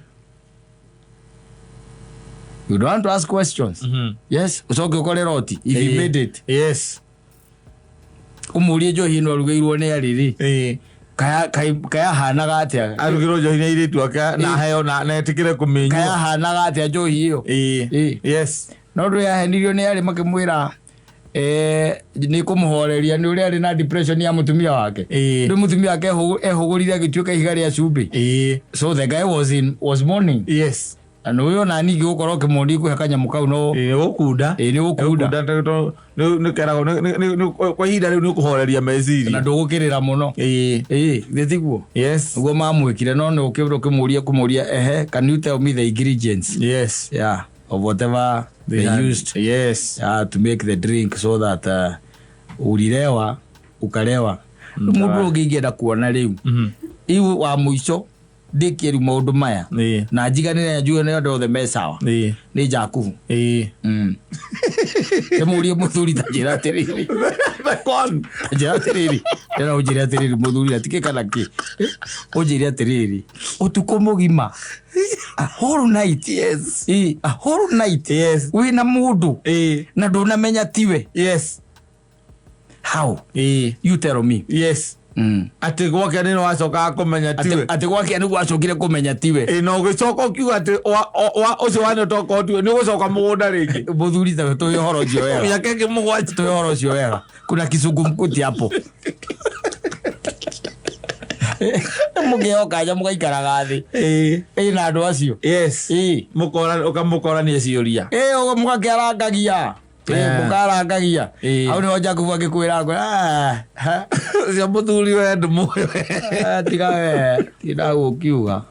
You don't want to ask questions. Yes, ũcoke ũkore roti if you Ĩĩ. made it. Yes. Ũmũrie njohi ĩno arugĩirwo nĩ arĩ rĩ, Ĩĩ. kayahanaga atĩa? Arugĩrwo njohi nĩ airĩtu ake na aheo na etĩkĩre kũmĩnyua. Kayahanaga atĩa njohi ĩyo? Ĩĩ. Ĩĩ. Yes. No ndũ yahenirio nĩ arĩ makĩmwĩra nĩ kũmũhoreria nĩ ũrĩa arĩ na depression ya mũtumia wake. Ĩĩ. Rĩu mũtumia wake ehũgũrire agĩtuĩka ihiga rĩa cumbĩ. Ĩĩ. So the guy was mourning. Yes. Na nĩ ũyũ ona ningĩ gũkorwo ũkĩmuonia kũhe kanyamũ kau no Ĩĩ gũkunda. Ĩĩ nĩ gũkunda. Nĩ keragwo kwa ihinda rĩu nĩ ũkũhoreria Na meciria. ndũgũkĩrĩra mũno. Ĩĩ. Ĩĩ, githĩ tiguo? Yes. Nĩguo mamwĩkire no nĩ ũkĩmũria kũmũria ehe, can you tell me the ingredients? Yes. Yeah, of whatever they used. Yes. Yeah, to make the drink so that ulilewa ukalewa. Mũndũ ũngĩ ingĩenda kuona rĩu. Iu wa mũico ndĩkie rĩu maũndũ maya. Ĩĩ. Na njiganĩre njuge nĩ andũ othe me sawa. Ĩĩ. Nĩ Jakubu. Ĩĩ. Ndĩmũrie mũthuri ta njĩra atĩrĩrĩ. Con. Njĩra atĩrĩrĩ. Ndĩra ũnjĩre atĩrĩrĩ mũthuri atikĩ kana kĩ. Ũnjĩre atĩrĩrĩ. Ũtukũ mũgima. A whole night. Yes. Ĩĩ, a whole night. Yes. Wĩna mũndũ. Ĩĩ. Na ndũnamenya tiwe. Yes. How? Ĩĩ. You tell me. Yes. Atĩ gwake nĩ wacokaga kũmenya tiwe. Atĩ gwake nĩguo acokire kũmenya tiwe. Ĩĩ na ũgĩcoka ũkiuga atĩ ũcio wa nĩ ũtoka tiwe nĩ ũgũcoka mũgũnda rĩngĩ. Mũthuri tawe tũĩ ũhoro ũcio wega. Mĩaka ĩngĩ mũgwanja. Tũĩ ũhoro ũcio wega. Kuna kizungumkuti hapo. Mũkĩoka nja mũgaikaraga thĩ. Ĩĩ. Ĩĩ na andũ acio. Yes. Ĩĩ. Mũkora ũkamũkorania ciũria. Ĩĩ ũguo mũgakĩarangagia. Ĩĩ mũkarangagia. Ĩĩ. Hau nĩho Jakubu akĩkwĩra Ũcio mũthuri we ndũmũĩ. tiga we tinda gũkiuga.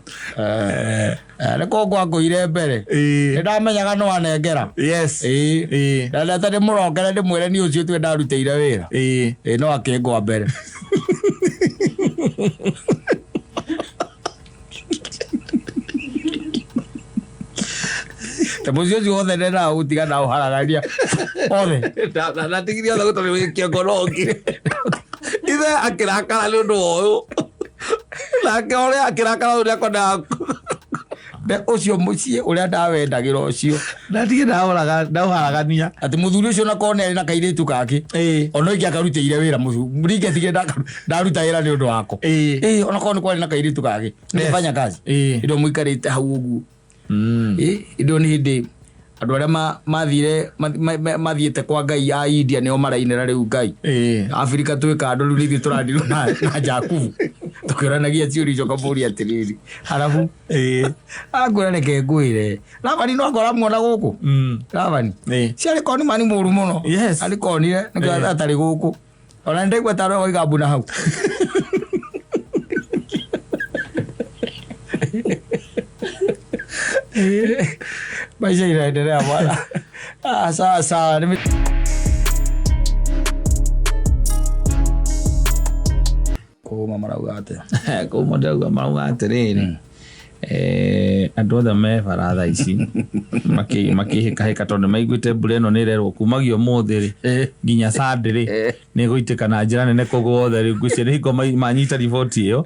Nĩ kũngwa ngũire mbere. Ĩĩ. Nĩ ndamenyaga no anengera. Yes. Ĩĩ. Ĩĩ. Ndendete ndĩmũrongere ndĩmwĩre niĩ ũcio tuwe ndarutĩire wĩra. Ĩĩ. Ĩĩ no akĩngwa mbere. Ta mũciĩ ũcio wothe ndendaga gũtiga na ũharagania othe. Ndatigire othe gũtarĩ wĩ kĩongo no ũngĩ. Ithe akĩrakara nĩ ũndũ wa ũyũ. Nake ũrĩa akĩrakara ũrĩa akwendaga. Ũcio mũciĩ ũrĩa ndawendagĩra ũcio. Ndatige ndauharagania. Atĩ mũthuri ũcio na kone arĩ na kairĩtu kake. Ona ingĩ akarutĩire wĩra mũthuri ndaruta wĩra nĩ ũndũ wako. Ona korwo nĩ kwarĩ na kairĩtu kake. Nĩfanya kazi. Indo mũikarĩte hau ũguo. Indo nĩ hĩndĩ andũ arĩa mathire mathiĩte kwa Ngai a India nĩo marainĩra rĩu Ngai. Afrika twĩ kando rĩu nĩ ithuĩ tũrandirwo na Jakubu. Tũkĩũranagia ciũria icio ũkamũria atĩrĩrĩ. Harabu. Akwĩra reke ngwĩre. Labani no akora muona gũkũ. Labani. Ciarĩ koni mani mũru mũno. Yes. Arĩ konire nĩkĩo atarĩ gũkũ. Ona nĩndaigua tarĩ waiga mbu na hau. Maisha inaendelea bwana. Ah, sawa sawa. Kũma marauga atĩa? Kũu mũndũ marauga atĩrĩrĩ, andũ othe me bara thaa ici makĩhĩkahĩka tondũ nĩmaiguĩte mbura ĩno nĩ ĩrerwo kumagia ũmũthĩ rĩ nginya Sunday rĩ nĩ ĩgũitĩka na njĩra nene, koguo othe rĩu ngwĩciria nĩ hingo manyita riboti ĩyo,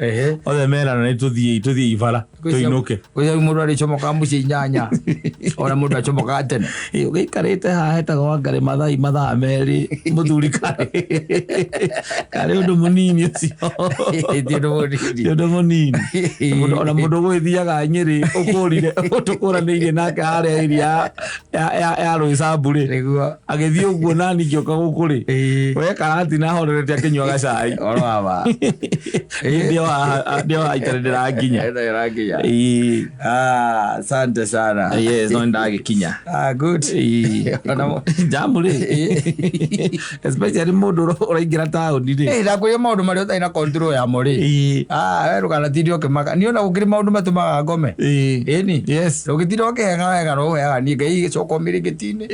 othe merana nĩ tũthiĩi bara tũinũke. Kwĩcia mũndũ arĩcomokaga mũciĩ 8 ona mũndũ acomokaga tene. Ũgĩikarĩte haha hetagwo Wangarĩ Mathai mathaa 2 mũthuri karĩ ũndũ mũnini ũcio. Ti ũndũ mũnini. Ti ũndũ mũnini. Ona mũndũ ũgũgĩthiaga Nyĩrĩ ũkũrire tũkũranĩirie nake harĩa area ya Rwĩcambu rĩ. Nĩguo. Agĩthiĩ ũguo nani ngĩũka gũkũ rĩ. We karatina ahorerete akĩnyua gacai. Ũhoro wa ma. Niĩ ndĩ o haha itarĩ ndĩranginya. Ndĩranginya. Ah, asante sana. Yes, no ndagĩkinya. Ah, good. Jamu rĩ. Especially mũndũ ũraingĩra taũni rĩ. Ndakwĩra maũndũ marĩa ũtarĩ na control yamo rĩ. Ah, we ndũkanatinde ũkĩmaka. Niĩ ona gũkĩrĩ maũndũ matũmaga ngome. Ĩni. Yes. Ndũngĩtinda ũkĩhenga wega no ũheaga niĩ Ngai gĩcoka ũmĩrĩngĩti-inĩ.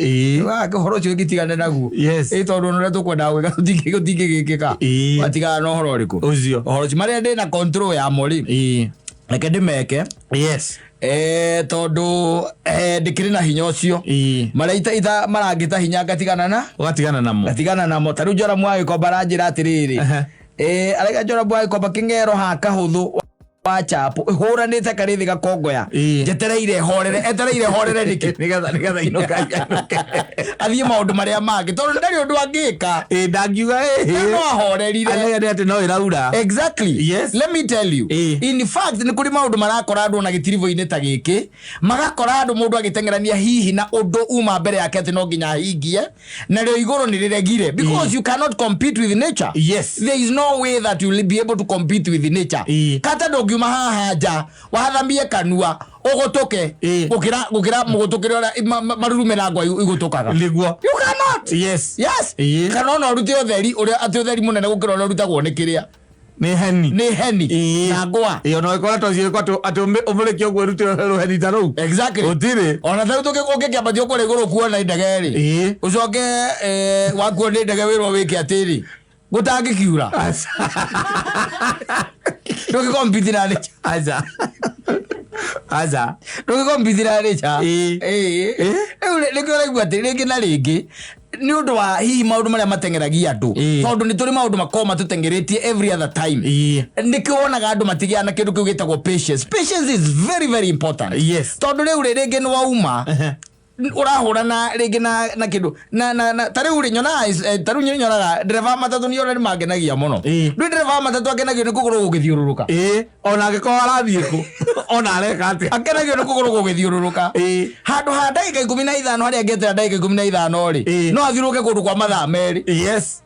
Ũhoro ũcio ũgĩtigane naguo. Yes. Tondũ ona ũrĩa tũkwendaga gwĩka gũtingĩgĩkĩka. Watigana na ũhoro ũrĩkũ? Ũcio. Ũhoro ũcio marĩa ndĩ na control yamo rĩ. Reke ndĩmeke. Yes. Tondũ ndĩkĩrĩ na hinya ũcio. Marĩa ita marangĩta hinya ngatigana na? Ũgatigana namo. Ngatigana namo. Ta rĩu Joramu wa Gĩkomba aranjĩra atĩrĩrĩ. Araiga Joramu wa Gĩkomba kĩng'ero ha kahũthũ wa chapo hũranĩte karĩthĩ gakongoya. Njetereire horere, etereire horere nĩkĩ? Nĩgetha inũka. Athiĩ maũndũ marĩa mangĩ tondũ ndarĩ ũndũ angĩka. Ndangiuga No ahorerire. Anega nĩ atĩ no ĩraura. Exactly. Yes. Let me tell you. In fact nĩ kũrĩ maũndũ marakora andũ ona gĩtiribũ-inĩ ta gĩkĩ, magakora andũ mũndũ agĩteng'erania hihi na ũndũ uma mbere yake atĩ no nginya ahingie, narĩo igũrũ nĩ rĩregire because you cannot compete with nature. Yes. There is no way that you will be able to compete with nature. Kata ndũngiuma haha nja wathamie kanua ũgũtũke gũkĩra mũgũtũkĩre ũrĩa marurume na ngwa igũtũkaga. Nĩguo. You cannot. Yes. Yes. Kana ona ũrute ũtheri ũrĩa atĩ ũtheri mũnene gũkĩra ũrĩa ũrutagwo nĩ kĩrĩa. Nĩ heni. Nĩ heni. Na ngwa. Ona ũgĩkora to ciĩko atĩ ũmũrĩkie ũguo ĩrute rũheni ta rũu. Exactly. Gũtirĩ. Ona ta rĩu ũngĩkĩambatia kũrĩa igũrũ kuona ndege rĩ. Ũcoke wakuo nĩ ndege wĩrwo wĩke atĩrĩ. Gũtangĩkiura. Ndũngĩkompiti na nature. Aca. Aca. Ndũngĩkompiti na nature. Rĩu nĩkĩo ũraigua atĩ rĩngĩ na rĩngĩ nĩ ũndũ wa hihi maũndũ marĩa mateng'eragia andũ. Tondũ nĩ tũrĩ maũndũ makoragwo matũteng'eretie every other time. Nĩkĩo wonaga andũ matigĩaga na kĩndũ kĩu gĩtagwo patience. Patience is very very important. Yes. Tondũ rĩu rĩ rĩngĩ nĩ wauma ũrahũrana rĩngĩ na kĩndũ na ta rĩu rĩ nyonaga ta rĩu nyonaga ndereba wa matatũ nĩ ona nĩ mangenagia mũno. Ndũĩ ndereba wa matatũ akenagio nĩ kũgũrũ gũgĩthiũrũrũka. Ona angĩkorwo arathiĩ kũ ona areka atĩa? Akenagio nĩ kũgũrũ gũgĩthiũrũrũka. Handũ ha ndagĩka 15 harĩa angĩetera ndagĩka 15 rĩ, no athiũrũrũke kũndũ kwa mathaa 2. Yes.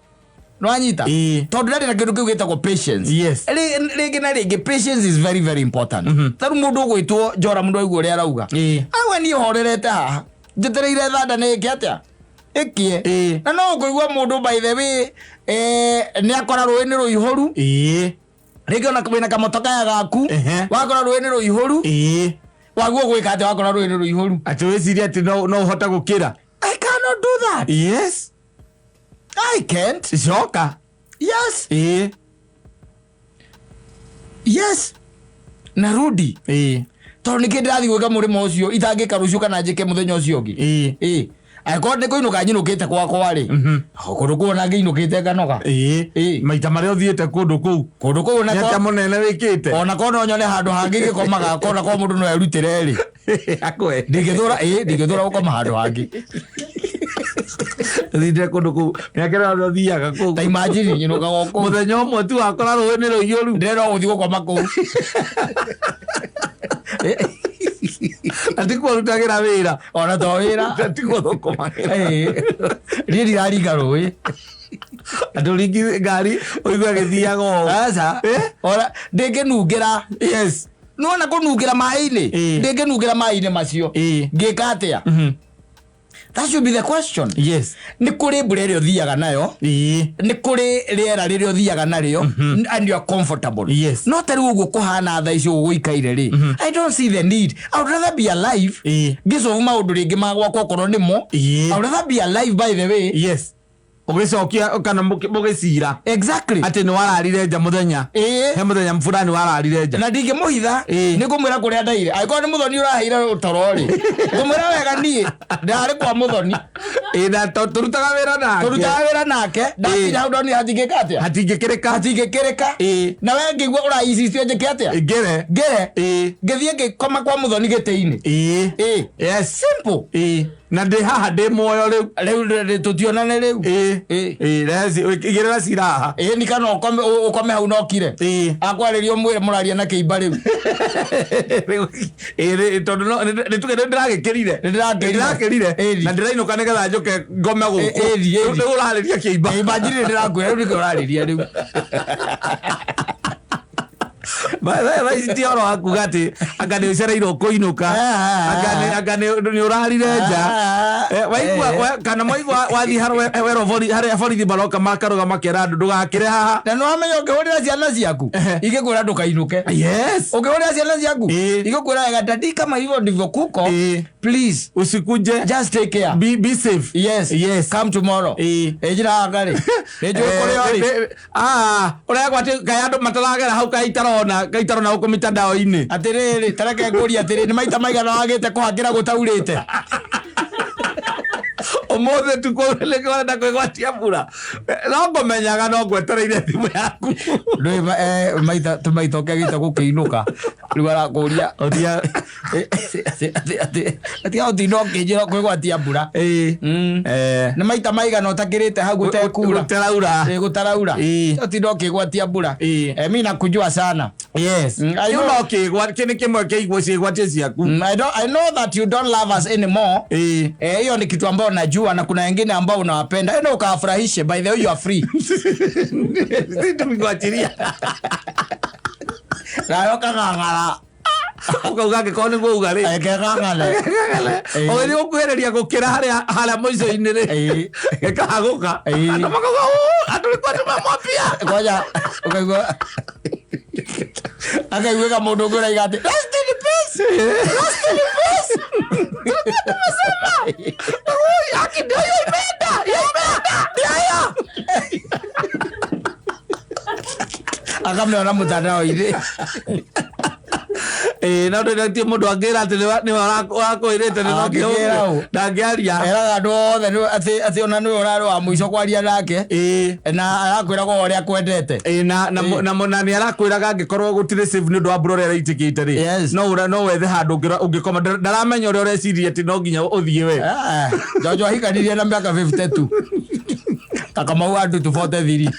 Nĩwanyita? Tondũ ndarĩ na kĩndũ kĩu gĩtagwo patience. Yes. Rĩngĩ na rĩngĩ patience is very very important. Ta rĩu mũndũ ũgwĩtwo Joram mũndũ aigua ũrĩa arauga. Auga niĩ horerete haha. Njetereire thanda nĩ ĩke atĩa? Ĩkie. Na no ũkũigua mũndũ by the way, nĩ akora rũĩ nĩ rũihũru. Rĩngĩ ona wĩna kamoto kaya gaku, wakora rũĩ nĩ rũihũru. Waguo gwĩka atĩa wakora rũĩ nĩ rũihũru? Atĩ wĩcirie atĩ no ũhote gũkĩra. I cannot do that. Yes. I can't. Coka. Yes. Yes. Narudi. Tondũ nĩkĩ ndĩrathiĩ gwĩka mũrĩmo ũcio itangĩka rũciũ kana njĩke mũthenya ũcio ũngĩ. Angĩkorwo nĩ kũinũka nyinũkĩte gwakwa rĩ, kũndũ kũu ona ngĩinũkĩte nganoga. Ĩĩ. Ĩĩ. Maita marĩa ũthiĩte kũndũ kũu. Kũndũ kũu Nĩ atĩa mũnene wĩkĩte? Ona korwo no nyone handũ hangĩ ngĩkomaga, kona korwo mũndũ no erutĩre rĩ, Akwe. Ndingĩthũra, ĩĩ, ndingĩthũra gũkoma handũ hangĩ. Ũthiĩte kũndũ kũu. Mĩaka ĩrĩa yothe ũthiaga kũu. Ta imagine nyinũkaga o kũu. Mũthenya ũmwe tu wakora rũĩ nĩ rũiyũru. Ndĩrenda o gũthiĩ gũkoma kũu. Na tikuo ũrutagĩra wĩra. Ona to wĩra. Na tikuo thũkũmagĩra. Ĩĩ. Niĩ ndiraringa rũĩ. Andũ ringi ngari ũigue agĩthiaga ũũ. Aca. Eh? Ona ndĩngĩnungĩra. Yes. Nĩwona kũnungĩra maĩ-inĩ? Ĩĩ. Ndĩngĩnungĩra maĩ-inĩ macio. Ĩĩ. Ngĩka atĩa? That should be the question. Yes. Nĩ kũrĩ mbura ĩrĩa ũthiaga nayo. Ĩĩ. Nĩ kũrĩ rĩera rĩrĩa ũthiaga narĩo and you are comfortable. Yes. No ta rĩu ũguo kũhana thaa ici ũguo gũikaire rĩ, I don't see the need. I would rather be alive. Ĩĩ. Ngĩcobu maũndũ rĩngĩ ma gwakwa okorwo nĩmo. Ĩĩ. I would rather be alive, by the way. Yes. Ũgĩcokia kana mũgĩcira. Exactly. Atĩ nĩ wararire nja mũthenya. Ĩĩ. He mũthenya fulani wararire nja. Na ndingĩmũhitha. Ĩĩ. Nĩ ngũmwĩra kũrĩa ndaire. Angĩkorwo nĩ mũthoni ũraheire toro rĩ, ngũmwĩra wega niĩ ndarĩ kwa mũthoni. Ĩĩ, na tũrutaga wĩra nake. Tũrutaga wĩra nake. Ndakinya hau ndonire hatingĩka atĩa? Hatingĩkĩrĩka. Hatingĩkĩrĩka. Ĩĩ. Na we ngĩigua ũraicitio njĩke atĩa? Ngere. Ngere. Ĩĩ. Ngĩthiĩ ngĩkoma kwa mũthoni gĩtĩ-inĩ. Ĩĩ. Ĩĩ. Yes. Simple. Ĩĩ. Na ndĩ haha ndĩ muoyo rĩu. Rĩu tũtionane rĩu. Ĩĩ. Ĩĩ. Ĩĩ, igĩrĩra cira haha. Ĩĩ, ni kana ũkome ũkome hau na ũkire. Ĩĩ. Akwarĩria ũmwĩre mũraria na kĩimba rĩu. Ĩĩ, tondũ nĩ tuge nĩ ndĩragĩkĩrire. Nĩ ndĩrakĩrire. Nĩ ndĩrakĩrire. Ĩĩ. Na ndĩrainũka nĩgetha njũke ngome gũkũ. Ĩĩ, ĩĩ. Rĩu nĩ ũrarĩria kĩimba. Ĩĩ, imagine ndĩrakwĩra rĩu nĩkĩo ũrarĩria rĩu. Thaa ici ti ũhoro wa kuga atĩ anga nĩ ũcereirwo kũinũka, anga nĩ ũrarire nja. Waigua kana mwaigua wathiĩ harĩa harĩa borithi maroka makarũga makera andũ ndũgakĩre haha. Na nĩ wamenya ũngĩhũrĩra ciana ciaku igĩkwĩra ndũkainũke. Yes. Ũngĩhũrĩra ciana ciaku Ĩĩ. igĩkwĩra wega, "Daddy, kama hivyo ndivyo kuko, Ĩĩ. please usikuje, just take care, be safe." Yes. Yes. "Come tomorrow." Ĩĩ. Ĩ njĩra haha rĩ, nĩ njũĩ kũrĩa ũrĩ. Ũregwo atĩ kaĩ andũ mataragera hau kaĩ itarona kaĩ itarona gũkũ mitandao-inĩ. Atĩrĩrĩ, tareke ngũrie atĩrĩ, nĩ maita maigana wagĩte kũhangĩra gũtaurĩte? Ũmũthĩ tu nĩkĩo ũrenda kwĩgwatia mbura, no ngũmenyaga no ngwetereire thimũ yaku. Ndũĩ maita tũmaita ũkĩagĩte gũkĩinũka, rĩu arakũria Ũtia. Atĩ ũtinda ũkĩnjĩra kwĩgwatia mbura. Ĩĩ. Nĩ maita maigana ũtakĩrĩte hau gũtekura? Gũtaraura. Ĩ, gũtaraura. Ĩĩ. Ũtinda ũkĩgwatia mbura. Ĩĩ. Mi nakujua sana. Yes. I Kĩu know. no kĩgwa kĩ nĩ kĩmwe kĩa igwo ciĩgwatie ciaku. I know that you don't love us anymore. Ĩĩ. Hiyo ni kitu ambayo najua, na kuna wengine ambao unawapenda. Enda ukawafurahishe. By the way, you are free. Tũmĩgwatiria. Nayo kang'ang'ara. Ũkauga angĩkorwo nĩ ngũuga rĩ. Keng'ang'ane. Ĩĩ. Ũgĩthiĩ gũkuhĩrĩria gũkĩra harĩa mũico-inĩ rĩ, Ĩĩ. ĩkahagũka. Ĩĩ. Andũ makauga, "Ũũ, andũ nĩ kwa tumemwambia." Ngoja ukaigua akaiguĩka mũndũ ũngĩ ũraiga atĩ "Rest in peace. Rest in peace. Tulikuwa tumesema. Ui, haki ndio hiyo imeenda, hiyo imeenda. Ndio hiyo." Akamĩona mtandao-inĩ. Ĩĩ, no ndĩretie mũndũ angĩra atĩ nĩwe ũrakwĩrĩte nĩ no Angĩkĩra ũ? ndangĩaria. Eraga andũ othe atĩ ona nĩwe ũrarĩ wa mũico kwaria nake. Ĩĩ. Na arakwĩraga o ũrĩa akwendete. Ĩĩ, na nĩ arakwĩraga angĩkorwo gũtirĩ safe nĩ ũndũ wa mbura ũrĩa ĩraitĩkĩte rĩ, Yes. no wethe handũ ũngĩkoma. Ndaramenya ũrĩa ũreciria atĩ no nginya ũthiĩ we. Ah, Jojo ahikanirie na mĩaka 52 ta Kamau wa ndutu 43.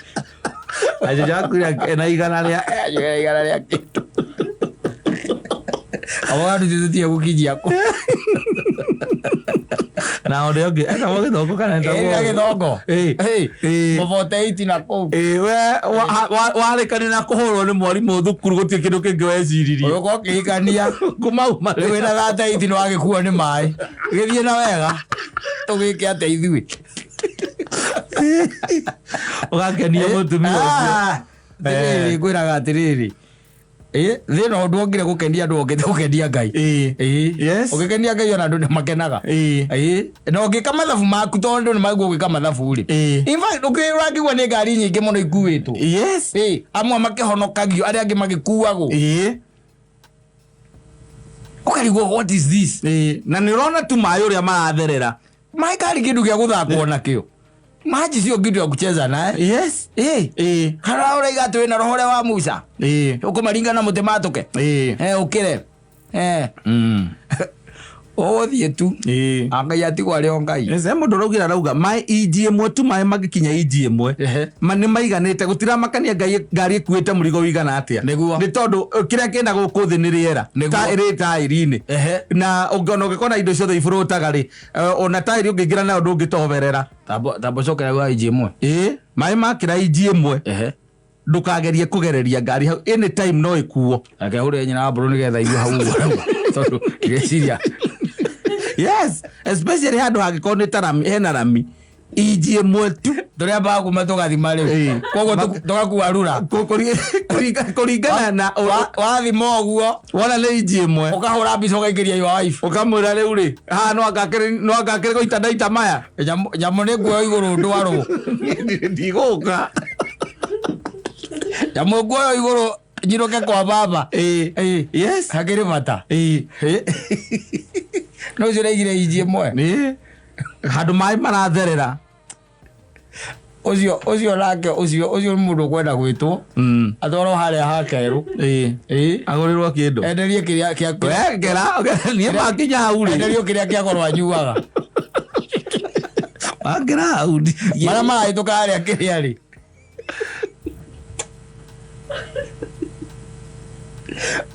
Ajojo akuire ena igana rĩa 100 rĩa kĩndũ. Kamau wa ndutu tũtige gũkinyia kũ. Na ũrĩa ũngĩ etagwo Gĩthongo kana etagwo Ĩĩ, Gĩthongo. Ĩĩ. Ĩĩ. Ĩĩ. Mũbote 8 na kũu. Ĩĩ, we warĩkania na kũhũrwo nĩ mwarimũ thukuru gũtirĩ kĩndũ kĩngĩ weciririe. Ũgĩkorwo ũkĩhikania kumauma rĩu wĩna 38 nĩ wagĩkuo nĩ maĩ. Gĩthiĩ na wega. Tũgĩke atĩa ithuĩ? Ũgakenia mũtumia ũcio. Ah, atĩrĩrĩ, ngwĩraga atĩrĩrĩ, thĩna ũndũ wongire gũkenia andũ ongete gũkenia Ngai. Ĩĩ. Ĩĩ. Yes. Ũgĩkenia Ngai ona andũ nĩ makenaga. Ĩĩ. Ĩĩ. Na ũngĩka mathabu maku, tondũ nĩ maguo gwĩka mathabu rĩ, Ĩĩ. in fact ũkĩrangigua nĩ ngari nyingĩ mũno ikuĩtwo. Yes. Ĩĩ, amwe makĩhonokagio, arĩa angĩ magĩkuagwo. Ĩĩ. Ũkarigwo, what is this? Ĩĩ. Na nĩ ũrona tu maĩ ũrĩa maratherera. Maĩ karĩ kĩndũ gĩa gũthakwo nakĩo. Maji sio kitu ya kucheza naye. Yes. Eh. Ĩĩ. Kana ũraiga atĩ wĩna roho ũrĩa wa Musa. Ĩĩ. Ũkũmaringa na mũtĩ matũke. Ĩĩ. Eh, ũkĩre. Eh. Mm. Ũgũthiĩ tu. Ĩĩ. Ngai atigwo arĩ o Ngai. Yes, he mũndũ ũraugire arauga maĩ inji ĩmwe tu, maĩ mangĩkinya inji ĩmwe Ehe. ma nĩ maiganĩte, gũtiramakania ngai ngari ĩkuĩte mũrigo ũigana atĩa. Nĩguo. Nĩ tondũ kĩrĩa kĩna gũkũ thĩ nĩ rĩera. Nĩguo. Ta ĩrĩ taĩri-inĩ. Ehe. Na ona ũngĩkorwo na indo ciothe ibũrũtaga rĩ, ona taĩri ũngĩingĩra nayo ndũngĩtoberera. Tambo cokera gwa inji ĩmwe. Ĩĩ, maĩ makĩra inji ĩmwe Ehe. ndũkagerie kũgereria ngari hau, anytime no ĩkuo. Reke hũrĩre nyina wa mbũrũ nĩgetha igue hau ũguo arauga. Tondũ ngĩciria. Yes, especially handũ hangĩkorwo nĩ ta rami, hena rami inji ĩmwe tu. Tũrĩambaga kuma tũgathima rĩu. Ĩĩ. Koguo tũgakua rura. Kũringana na Wathima ũguo wona nĩ inji ĩmwe ũkahũra mbica ũgaikĩria your wife. Ũkamwĩra rĩu rĩ haha no angakĩrĩ gũita ndaita maya. Nyamũ nĩ nguoyo igũrũ ndwarwo. Ndigũka. Nyamũ nguoyo igũrũ nyinũke kwa baba. Ĩĩ. Ĩĩ. Yes. Hakĩrĩ bata. Ĩĩ. No ũcio ũraigire inji ĩmwe. Ĩĩ. Handũ maĩ maratherera. Ũcio ũcio nake ũcio ũcio nĩ mũndũ ũkwenda gwĩtwo. Atwarwo harĩa ha kerũ. Ĩĩ. Ĩĩ. Agũrĩrwo kĩndũ. Enderie kĩrĩa kĩa We ngera niĩ makinya hau rĩ. Enderio kĩrĩa kĩa goro anyuaga. Wangera hau. Marĩa marahĩtũka harĩa kĩrĩa rĩ.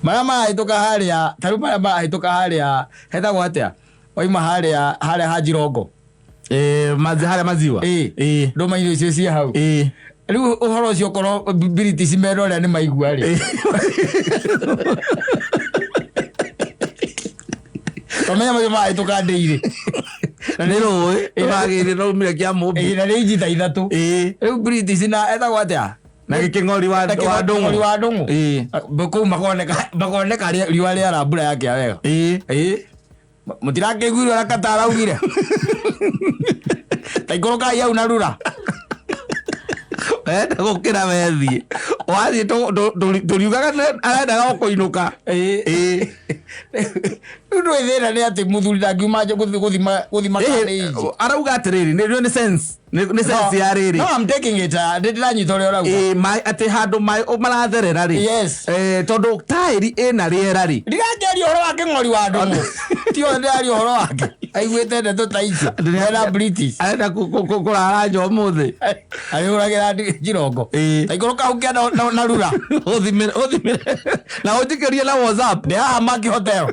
Marĩa marahĩtũka harĩa, ta rĩu marĩa marahĩtũka harĩa hetagwo atĩa? Waima harĩa harĩa ha Njirongo. Ĩĩ, harĩa maziwa. Ĩĩ. Ĩĩ. Ndũma irio icio ciĩ hau. Ĩĩ. Rĩu ũhoro ũcio okorwo British mena ũrĩa nĩ maigua rĩ. Tomenya macio marahĩtũka ndĩirĩ. Na nĩ rũĩ rũragĩire rũraumire kĩa mũmbi. Ĩĩ, na nĩ inji ta ithatũ. Ĩĩ. Rĩu British na etagwo atĩa? Na gĩkĩng'ori wa Na wa ndũng'ũ. Kĩng'ori wa ndũng'ũ. Ĩĩ. Kũu makoneka riũa rĩara mbura yakĩa wega. Ĩĩ. Ĩĩ. Mũtirakĩiguire ũrĩa Kata araugire? Ta ikũrũkai hau na rura. Wenda gũkĩra wethiĩ. Wathiĩ tũriugaga arendaga o kũinũka. Ĩĩ. Rĩu ndũĩ thĩna nĩ atĩ mũthuri ndangiuma nja gũthiĩ gũthima kana nĩ inji. Arauga atĩrĩrĩ, nĩ sense. Nĩ sense ya rĩrĩ. No, I'm taking it. Ndĩ ndĩranyita ũrĩa ũrauga. Ĩĩ, maĩ atĩ handũ maĩ maratherera rĩ. Yes. Tondũ taĩri ĩna rĩera rĩ. Ndirakeria ũhoro wa kĩng'ori wa ndũng'ũ. Ti ũyũ ndĩraria ũhoro wake. Aiguĩte ndeto ta icio. Mena British. Arenda kũrara nja ũmũthĩ. Arĩhũragĩra njirongo. Ĩĩ. Ta ikũrũka hau kĩanda na rura. Ũthimĩre ũthimĩre na ũnjikĩrie na WhatsApp. Ndĩ haha Maki Hotel.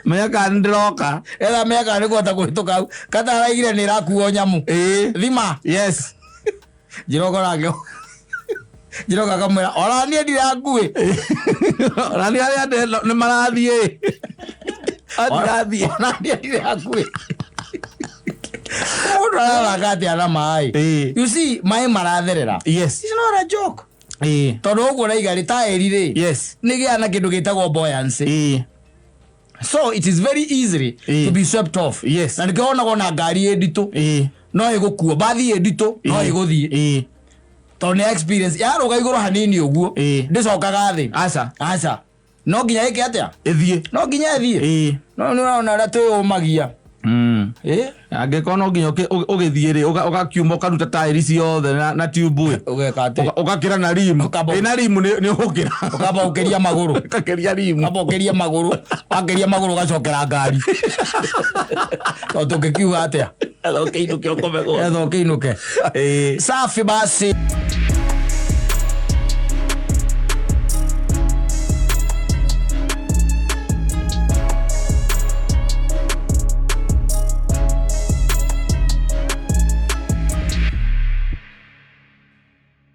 Menya kana nĩndĩroka. Etha mĩaka nĩ kũhota kũhĩtũka hau. Kata araigire nĩ ĩrakuo nyamũ. Ĩĩ. Thima. Yes. Njirongo nake. Njirongo akamwĩra ona niĩ ndirakuĩ. Ona niĩ arĩa nĩ marathiĩ. Ndirathiĩ. Ona niĩ ndirakuĩ. Mũndũ arathaka atĩa na maĩ? Ĩĩ. You see, maĩ maratherera. Yes. It's not a joke. Ĩĩ. Tondũ ũguo ũraiga rĩ, taĩri rĩ, Yes. nĩ gĩa na kĩndũ gĩtagwo buoyancy. Ĩĩ. So it is very easy Ĩĩ. to be swept off. Yes. Na nĩkĩo wonagwo na ngari ĩ nditũ Ĩĩ. no ĩgũkuo, mbathi ĩ nditũ no ĩgũthiĩ. Ĩĩ. Tondũ nĩ experience yarũga igũrũ hanini ũguo Ĩĩ. ndĩcokaga thĩ. Aca. Aca. No nginya ĩke atĩa? Ĩthiĩ. No nginya ĩthiĩ. Ĩĩ. No nĩ ũrona ũrĩa twĩyũmagia. Ĩĩ. Angĩkorwo no nginya ũgĩthiĩ rĩ, ũgakiuma ũkaruta taĩri ciothe na tube ĩ. Ũgeka atĩ? Ũgakĩra na rimu. Ĩ na rimu nĩ ũgũkĩra. Ũkamba ũkĩria magũrũ. Ũgakĩria rimu. Ũkamba ũkĩria magũrũ. Wakĩria magũrũ ũgacokera ngari. Tondũ tũngĩkiuga atĩa? Etha ũkĩinũke ũkome gwothe. Etha ũkĩinũke. Ĩĩ. Safi basi.